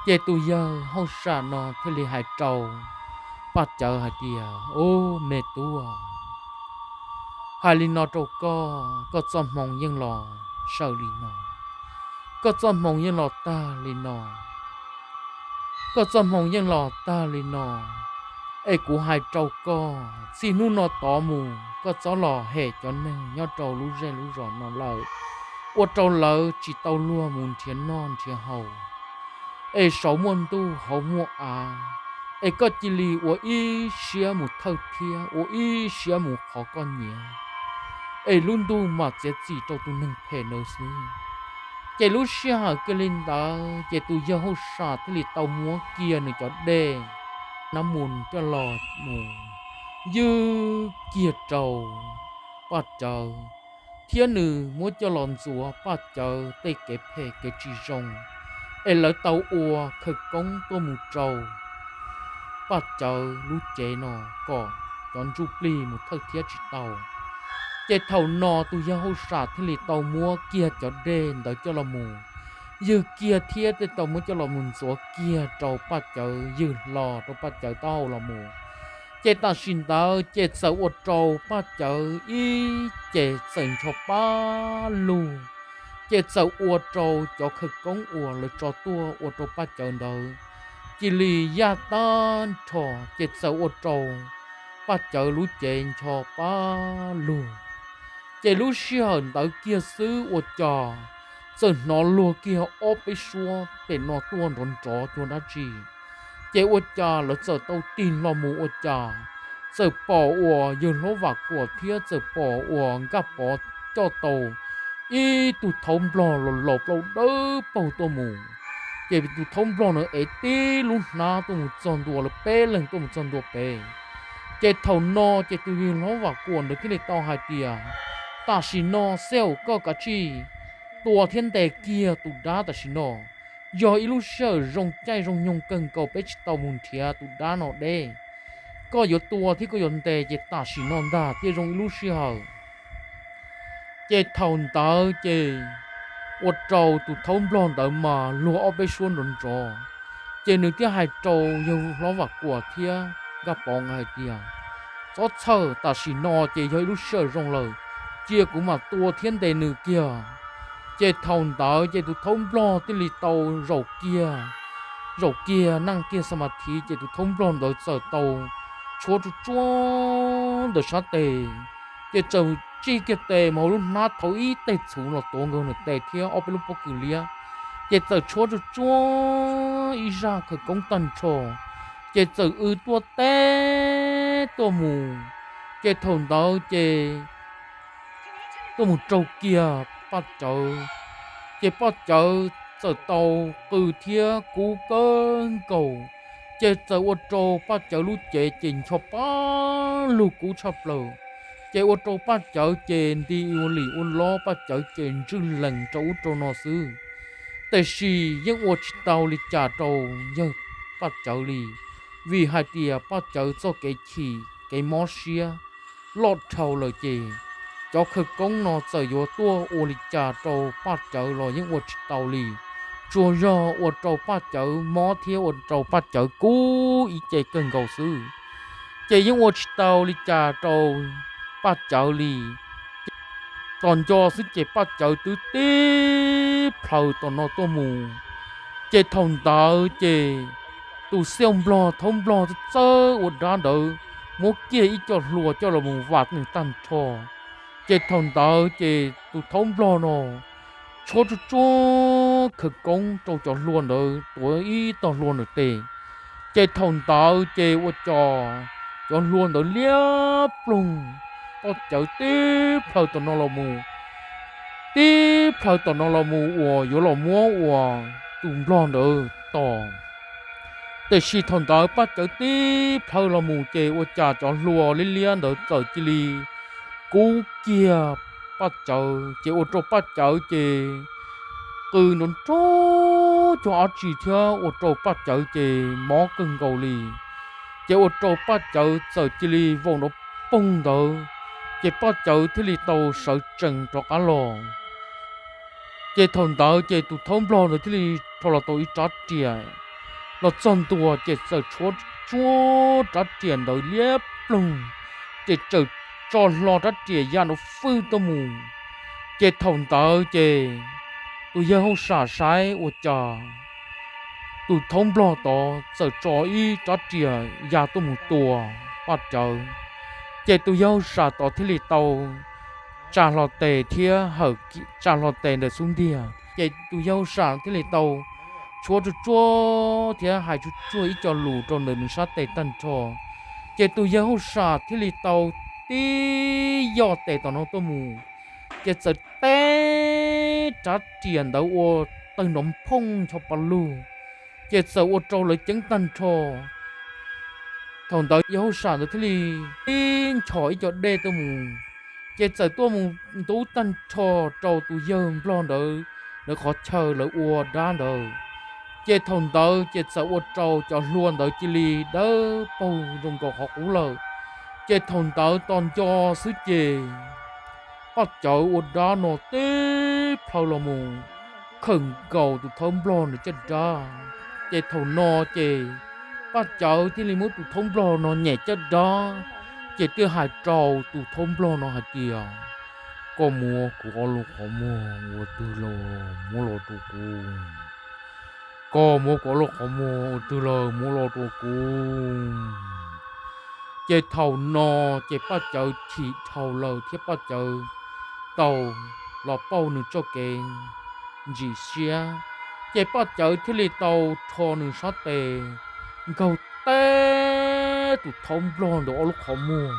Ces tus yawg hauj sam no thiaj li hais rau Paj Cawv hais tias, Ub, me tub, hais li no rau koj, koj txoj hmoo yeej los sawm li no, koj txoj hmoo yeej los tag li no, koj txoj hmoo yeej los tag li no. Es kuv hais rau koj, txij hnub no tod mus koj txhob los hem cov neeg nyob rau lub zej lub zos no lawm, ua rau lawv tsis tau luag mus nrhiav noj nrhiav haus, es saum muaj ntuj hauv muaj av, es koj cia li ua ib siab mus thawj thiab ua ib siab mus qhov koj nyiam, es lub ntuj mam txiav txim rau tus neeg phem ntawd xwb. Ces lub sij hawm kiag li ntawd ces tus yawg hauj sam thiaj li tau muab kiag nws cov dej nab mus coj los mus ywg kiag rau Paj Cawv, thiab nws muab coj los ntxuav Paj Cawv tej kev phem kev tsis zoo, es lawv tau ua khawv koob tuaj mus rau Paj Cawv lub cev no kom cov ntsuj plig mus thawj thiab tsis tau. Ces thaum no tus yawg hauj sam thiaj li tau muab kiag cov dej ntawd coj los mus ywg kiag thiab thiaj tau muab coj los mus ntxuav kiag rau Paj Cawv, ywg hlo rau Paj Cawv taub hau los mus. Ces tam sim ntawd ces txawm ua rau Paj Cawv ib ce txawm ncho pab lug, ces txawm ua rau cov khawv koob uas lawv tso tuaj ua rau Paj Cawv ntawd cia li yaj tag nrho, ces txawm ua rau Paj Cawv lub cev ncho pab lug. Ces lub sij hawm ntawd kiag xwb ua cas txawm hnov luag kiag ob peb suab pem no tuaj nrov nrov cuag dab tsi. Ces ua cas lawv txawm tau tig hlo mus ua cas txawm pom uas yawg hlob Vam Kuam thiab txawm pom uas Nkaj Pov coj tau ib tug thaub nplog los laus plaub dawb paug tuaj mus. Ces tus thaub nplog na ev tib lub hnab tuaj mus txog ntua lawv peb leeg tuaj mus txog ntua pem. Ces thaum no ces tus yawg hlob Vam Kuam ntawd thiaj li tau hais tias, Tam sim no xwb koj kav tsij tua thiab ntes kiag tus dab tam sim no. Yog ib lub sij hawm zoo caij zoo nyoog kawg nkaus peb tsis tau mus nrhiav tus dab no deb. Koj yuav tua thiab koj yuav ntes ces tam sim no ntag thiaj zoo ib lub sij hawm. Ces thaum ntawd ces ua rau tus thaub nplog ntawd mas luag ob peb suab nrov nrov. Ces nws thiaj hais rau yawg hlob Vam Kuam thiab Nkaj Pov nkawd hais tias, Txhob txhawj, tam sim no ces yog ib lub sij hawm zoo lawm, cia kuv mam tua thiab ntes nws kiag. Ces thaum ntawd ces tus thaub nplog thiaj li tau zaum kiag, zaum kiag neej kiag xa mas thiv ces tus thaub nplog ntawd txawm tau tshuab tsuj tsuab ntawm sab tes, ces txawm tsij kiag tes mas hauv lub hnab thauv ib teg txhuv los tuav nkaus nws tes thiab ob peb lub pob kws liab. Ces txawm tshuab tsuj tsuab ib zaj khawv koob tag nrho, ces txawm w tuaj teb tuaj mus. Ces thaum ntawd ces tuaj mus raug kiag Paj Cawv, ces Paj Cawv txawm tau qw thiab kub kawg nkaus, ces txawm ua rau Paj Cawv lub cev ces ncho pab lug kub tshaj plaws. Ces ua rau Paj Cawv ces nti ua lim ua lob, Paj Cawv ces ntswj lees rau ub rau no xwb. Tiam sis yeej ua tsis tau li cas rau yawg Paj Cawv li, vim hais tias Paj Cawv txoj kev chim kev mob siab loj dhau lawm ces cov khawv koob no txawm yuav tuaj ua li cas rau Paj Cawv los yeej ua tsis tau li. Tsuas yog ua rau Paj Cawv mob thiab ua rau Paj Cawv kub ib ce kawg nkaus xwb, ces yeej ua tsis tau li cas rau Paj Cawv li. Tos nco xwb ces Paj Cawv twb tib plhaws tom no tuaj mus. Ces thaum ntawd ces tus xiauj nplog thaub nplog txawj ua dab ntawd muab kiag ib co hlua coj los mus vam nws tag nrho. Ces thaum ntawd ces tus thaub nplog no tshuab tsuj tsuab khawv koob rau cov hlua ntawd tuav ib tog hlua ntawm tes. Ces thaum ntawd ces ua cas cov hlua ntawd liab ploog, Paj Cawv tib plhaws tom no los mus, tib plhaws tom no los mus uas yuav los muab uas tus nplog ntawd tos. Tiam sis thaum ntawd Paj Cawv tib plhaws los mus ces ua cas cov hlua liab liab ntawd txawm cia li kub kiag Paj Cawv, ces ua rau Paj Cawv ces qw nrov nrov cuag dab tsi thiab ua rau Paj Cawv ces mob kawg nkaus li. Ces ua rau Paj Cawv txawm cia li vau nrov poog ntawd, ces Paj Cawv thiaj li tau sawv tsees rov qab los. Ces thaum ntawd ces tus thaub nplog ntawd thiaj li rho los tau ib rab riam los txog ntua, ces txawm tshuab tsuag rab riam ntawd liab ploog, ces txawm tso hlo rab riam ya nrov fwj tuaj mus. Ces thaum ntawd ces tus yawg hauj sam saib ua cas tus thaub nplog tod txawm tso ib rab riam ya tuaj mus tua Paj Cawv. Ces tus yawg hauj sam tod thiaj li tau tsa hlo tes thiab hawm tsa hlo tes ntawm xub ntiag. Ces tus yawg hauj sam thiaj li tau tshuab tsuag tsuag thiab hais tsuag tsuag ib co lus rau ntawm nws sab tes tag nrho. Ces tus yawg hauj sam thiaj li tau tib yoj tes tom no tuaj mus, ces txawm teb rab riam ntawd ua tawg nrov phooj ncho pa lug, ces txawm ua rau lawv ceeb tag nrho. Thaum ntawd yawg hauj sam ntawd thiaj li tib nchos ib co dej tuaj mus, ces txawm tuaj mus ntub tag nrho rau tus yawg nplog ntawd lawv qhov chaw lawv ua dab ntawd. Ces thaum ntawd ces txawm ua rau cov hlua ntawd cia li dawb paug zoo nkaus qhov qub lawm. Ces thaum ntawd tos nco xwb ces Paj Cawv ua dab no teb plhaw los mus khawm nkaus tus thaub nplog nws caj dab. Ces thaum no ces Paj Cawv thiaj li muab tus thaub nplog no nyem caj dab, ces thiaj hais rau tus thaub nplog no hais tias, koj muab kuv ob lub qhov muag ua twg los muab los rau kuv. Koj muab kuv ob lub qhov muag ua twg los muab los rau kuv. Ces thaum no ces Paj Cawv chim dhau lawm thiab Paj Cawv tau los pauj nws txoj kev ntsim siab. Ces Paj Cawv thiaj li tau rho nws sab tes nkaug teb tus thaub nplog ntawd ob lub qhov muag,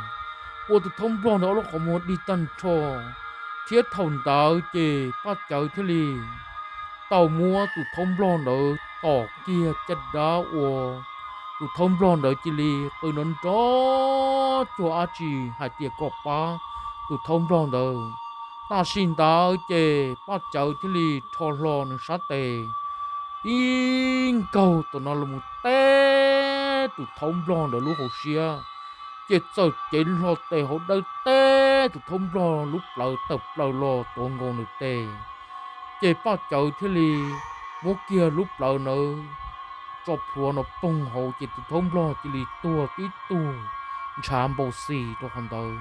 ua tus thaub nplog ntawd ob lub qhov muag dig tag nrho. Thiab thaum ntawd ces Paj Cawv thiaj li tau muab tus thaub nplog ntawd tom kiag caj dab ua tus thaub nplog ntawd cia li qw nrov nrov cuag dab tsi hais tias kom pab tus thaub nplog ntawd. Tam sim ntawd ces Paj Cawv thiaj li rho hlo nws sab tes tib nkaug tom no los mus teb tus thaub nplog ntawd lub hauv siab, ces txawm cev hlo tes hauv dawb teb tus thaub nplog lub plawv tawm plaws los tuav nkaus nws tes. Ces Paj Cawv thiaj li muab kiag lub plawv ntawd tso plhuav no poog hauv ces tus thaub nplog cia li tuag tib tug ntshav npau xis rau qhov ntawd.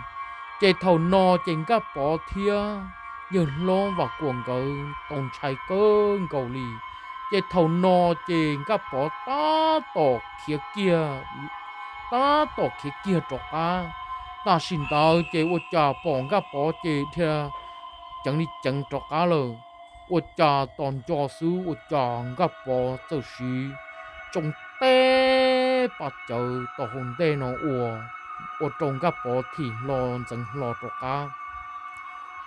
Ces thaum no ces Nkaj Pov thiab yawg hlob Vam Kuam nkawd tau ntshai kawg nkaus li. Ces thaum no ces Nkaj Pov tab tom khiav kiag, tab tom khiav kiag rov qab. Tam sim ntawd ces ua cas pom Nkaj Pov ces dhia ceev li ceev rov qab lawm. Ua cas tos nco xwb ua cas Nkaj Pov txawm siv tsoo teb Paj Cawv tom hauv ntej no ua, ua rau Nkaj Pov thim hlo ntxeev hlo rov qab.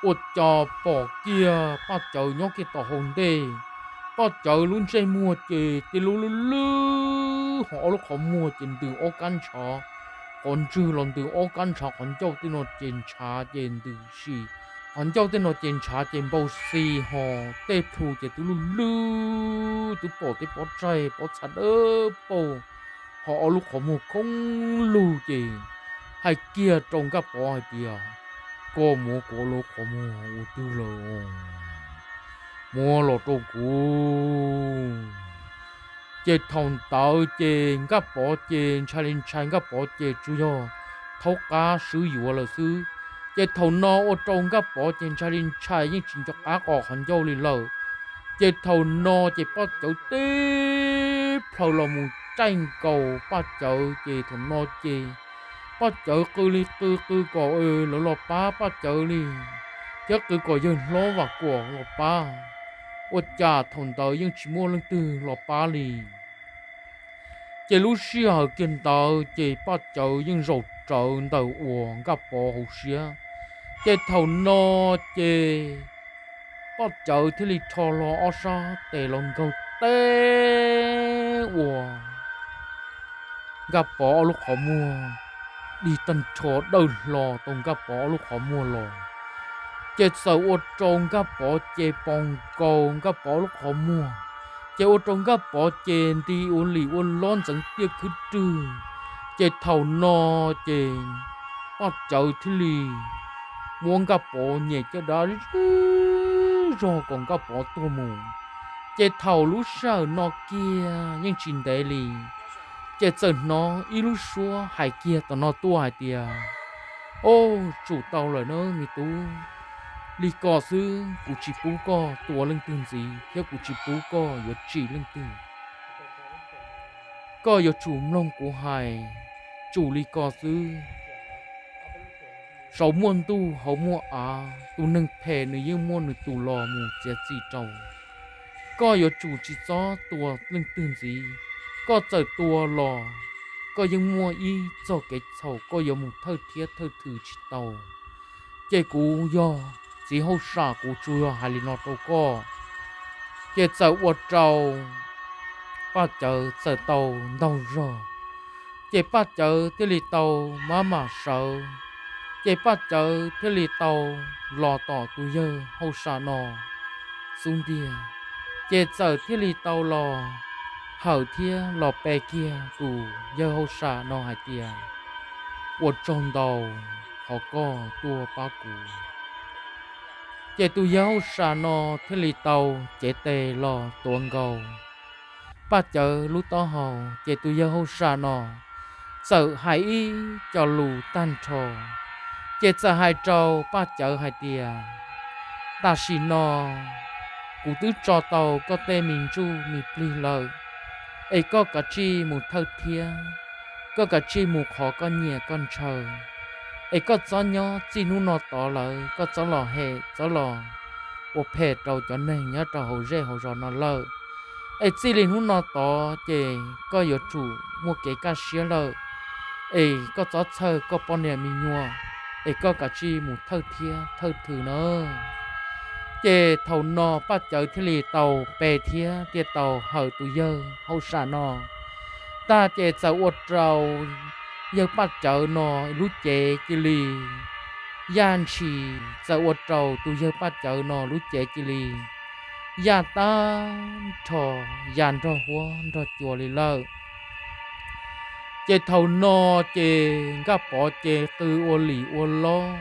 Ua cas pom kiag Paj Cawv nyob kiag tom hauv ntej, Paj Cawv lub ntsej muag ces tib lub lwj lwj, ho ob lub qhov muag ces ntws ob kab ntshav, qhov ntswg los ntws ob kab ntshav, qhov ncauj tej no ces ntshav ces ntws sim, qhov ncauj tej no ces ntshav ces npau xis ho tej plhu ces twb lwj lwj, twb pom tej pob tsaig pob txha dawb paug, ho ob lub qhov muag khoob lug ces hais kiag rau Nkaj Pov hais tias, koj muab kuv ob lub qhov muag ua twg lawm? Muab los rau kuv. Ces thaum ntawd ces Nkaj Pov ces ntshai li ntshai, Nkaj Pov ces tsuas yog thaub qab swb yuav lawm xwb. Ces thaum no ua rau Nkaj Pov ces ntshai li ntshai yeej tsis nco qab qos qhov ncauj li lawm. Ces thaum no ces Paj Cawv teb plhaw los mus caij nkaus Paj Cawv, ces thaum no ces Paj Cawv qw li qw qw kom lawv los pab Paj Cawv li, thiab qw kom yawg hlob Vam Kuam los pab. Ua cas thaum ntawd yeej tsis muaj leej twg los pab li. Ces lub sij hawm kiag ntawd ces Paj Cawv yeej zaum rawv ntawm uas Nkaj Pov hauv siab. Ces thaum no ces Paj Cawv thiaj li rho hlo ob sab tes los nkaug teb uas Nkaj Pov ob lub qhov muag, dig tag nrho dawj hlo tau Nkaj Pov ob lub qhov muag los. Ces txawm ua rau Nkaj Pov ces pos nkaus Nkaj Pov ob lub qhov muag, ces ua rau Nkaj Pov ces nti ua lim ua lob ntxeev tiaj khwb rwg. Ces thaum no ces Paj Cawv thiaj li muab Nkaj Pov nyem caj dab zog kom Nkaj Pov tuag mus. Ces thaum lub sij hawm no kiag yeej tsis ntev li, ces txawm hnov ib lub suab hais kiag tom no tuaj hais tias, Au, tsum tau lawm na me tub, li ko xwb kuv tsis pub koj tua leej twg ntxiv thiab kuv tsis pub koj yuav tsim leej twg. Koj yuav tsum mloog kuv hais, tsum li ko xwb. Saum muaj ntuj hauv muaj av, tus neeg phem nws yeej muaj nws tus los mus txiav txim rau. Koj yuav tsum tsis txhob tua leej twg ntxiv, koj txawm tua los koj yeej muaj ib txoj kev txhaum, koj yuav mus thawj thiab thawj thwm tsis tau. Ces kuv yog txiv hauj sam kuv tsuas yog hais li no rau koj. Ces txawm ua rau Paj Cawv txawm tau ntaug zog, ces Paj Cawv thiaj li tau maj mam sawv, ces Paj Cawv thiaj li tau los tom tus yawg hauj sam no xub ntiag, ces txawm thiaj li tau los hawm thiab los pe kiag tus yawg hauj sam no hais tias, Ua tsaug ntau qhov koj tuaj pab kuv. Ces tus yawg hauj sam no thiaj li tau cev tes los tuav nkaus Paj Cawv lub taub hau, ces tus yawg hauj sam no txawm hais ib co lus tag nrho, ces txawm hais rau Paj Cawv hais tias, Tam sim no kuv twb tso tau koj tej me ntsuj me plig lawm, es koj kav tsij mus thawj thiab, koj kav tsij mus qhov koj nyiam koj ntshaw, es koj txhob nyob txij hnub no tod lawm, koj txhob los hem txhob los ua phem rau cov neeg nyob rau hauv zej hauv zos no lawm. Es txij li hnub no tod ces koj yuav tsum muaj kev kaj siab lawm, es koj txhob txhawj koj poj niam me nyuam, es koj kav tsij mus thawj thiab thawj thwm na. Ces thaum no Paj Cawv thiaj li tau pe thiab thiaj tau hawm tus yawg hauj sam no tag, ces txawm ua rau yawg Paj Cawv no lub cev cia li yaj ntshis, txawm ua rau tus yawg Paj Cawv no lub cev cia li yaj tag nrho, ya nrog huab nrog cua li lawm. Ces thaum no ces Nkaj Pov ces qw ua lim ua lob,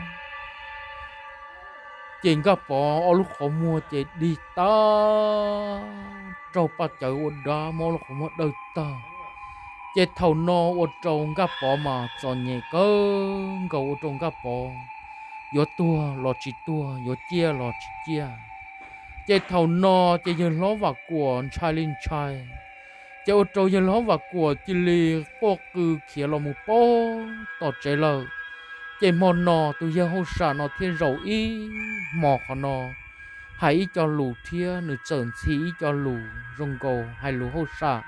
ces Nkaj Pov ob lub qhov muag ces dig tag, raug Paj Cawv ua dab muab ob lub qhov muag dawj tag. Ces thaum no ua rau Nkaj Pov mas txom nyem kawg nkaus, ua rau Nkaj Pov yuav tuag los tsis tuag, yuav ciaj los tsis ciaj. Ces thaum no ces yawg hlob Vam Kuam ntshai li ntshai, ces ua rau yawg hlob Vam Kuam cia li quaj qw khiav los mus pab tom tsev lawm. Ces hmo no tus yawg hauj sam no thiaj zaum ib hmos qhov no, hais ib co lus thiab nws txawm ntxhi ib co lus zoo nkaus hais lus hauj sam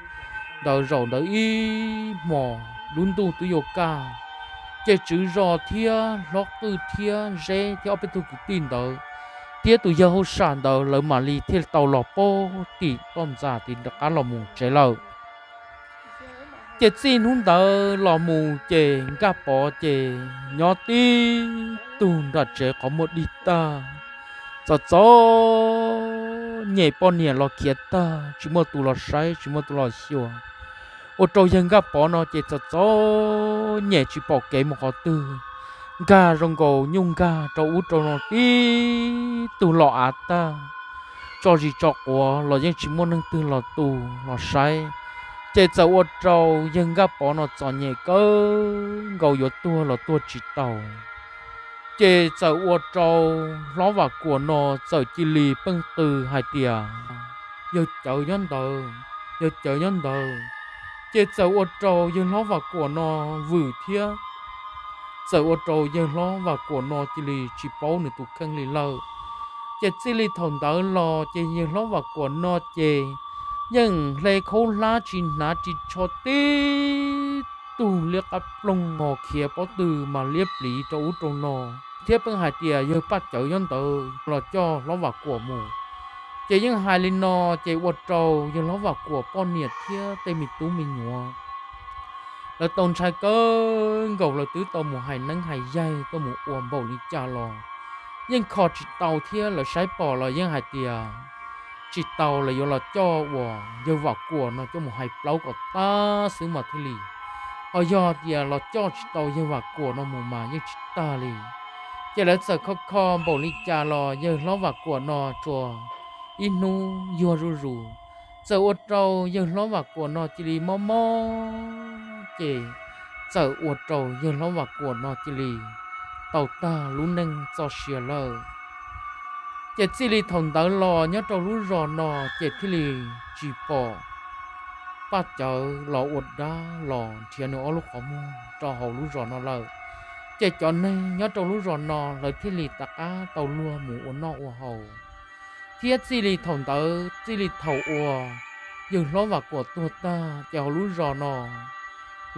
ntawd. Zaum ntawd ib hmos lub ntuj twb yuav kaj, ces tswv zos thiab hlob qwj thiab zeb thiab ob peb tug kwv tij ntawd thiab tus yawg hauj sam ntawd lawv mam li thiaj tau los pab tim toj ntxas tim rov qab los mus tsev lawm. Ces txij hnub ntawd los mus ces Nkaj Pov ces nyob tib tug nram tsev qhov muag dig tag, txom txom nyem, poj niam los khiav tag, tsis muaj tus los saib, tsis muaj tus los xyuas. Ua rau yawg Nkaj Pov no ces txom txom nyem tsis pom kev mus qhov twg, nkag zoo nkaus nyuj nkag rau ub rau no tib tug los av tag, tso zis tso quav los yeej tsis muaj neeg twg los tu los saib. Ces txawm ua rau yawg Nkaj Pov no txom nyem kawg nkaus, yuav tuag los tuag tsis tau. Ces txawm ua rau hlob Vam Kuam no txawm cia li pheej qw hais tias, Yawg Cawv nyob ntawd, yawg Cawv nyob ntawd. Ces txawm ua rau yawg hlob Vam Kuam no vwm thiab, txawm ua rau yawg hlob Vam Kuam no cia li tsis paub nws tus kheej li lawm. Ces txij li thaum ntawd los ces yawg hlob Vam Kuam no ces yeej hle khaub hlab tsis hnav ris tsho tib tug liab qab ploog, hos khiav pob tw mas liab pliv rau ub rau no, thiab pheej hais tias yawg Paj Cawv nyob ntawd los coj hlob Vam Kuam mus. Ces yeej hais li no ces ua rau yawg hlob Vam Kuam poj niam thiab tej me tub me nyuam Lawv tau ntshai kawg nkaus, lawv twb tau mus hais neeb hais yaig tuaj mus ua npaum li cas los yeej kho tsis tau thiab. Lawv saib pom los yeej hais tias tsis tau, lawv yuav los coj uas yawg Vam Kuam no coj mus hais plaub kom tag xwb mas thiaj li. Ho yog tias los coj tsis tau yawg Vam Kuam no mus mas yeej tsis tag li. Ces lawv txawm kho kho npaum li cas los yawg hlob Vam Kuam no tsuas ib hnub yuag zuj zus. Txawm ua rau yawg hlob Vam Kuam no cia li mob mob, ces txawm ua rau yawg hlob Vam Kuam no cia li tau tag lub neej txoj sia lawm. Ces txij li thaum ntawd los nyob rau lub zos no ces thiaj li tsis pom Paj Cawv los ua dab los nrhiav nws ob lub qhov muag rau hauv lub zos no lawm. Ces cov neeg nyob rau lub zos no lawv thiaj li rov qab tau luag mus ua noj ua haus. Thiab txij li thaum ntawd, txij li thaum uas yawg hlob Vam Kuam tuag tag ces hauv lub zos no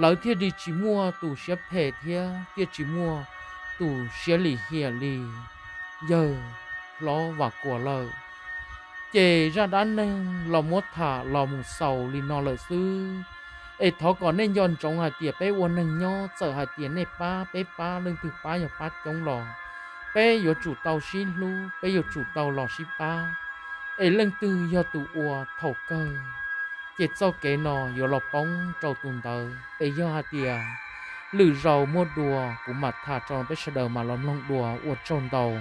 lawv thiaj li tsis muaj tus siab phem thiab thiaj tsis muaj tus siab lim hiam li yawg hlob Vam Kuam lawm. Ces zaj dab neeg los muab tham los mus xaus li no lawm xwb. Es thov kom nej nco ntsoov hais tias peb ua neeg nyob txawm hais tias nej pab peb pab leej twg pab yog pab coob los peb yuav tsum tau sib hlub, peb yuav tsum tau los sib pab. Es leej twg yog tus ua thaum kawg ces txoj kev no yuav los poob rau tus ntawd. Es yog hais tias lwm zaus muaj dua kuv mam tham tso peb sawv daws mam los mloog dua, ua tsaug ntau.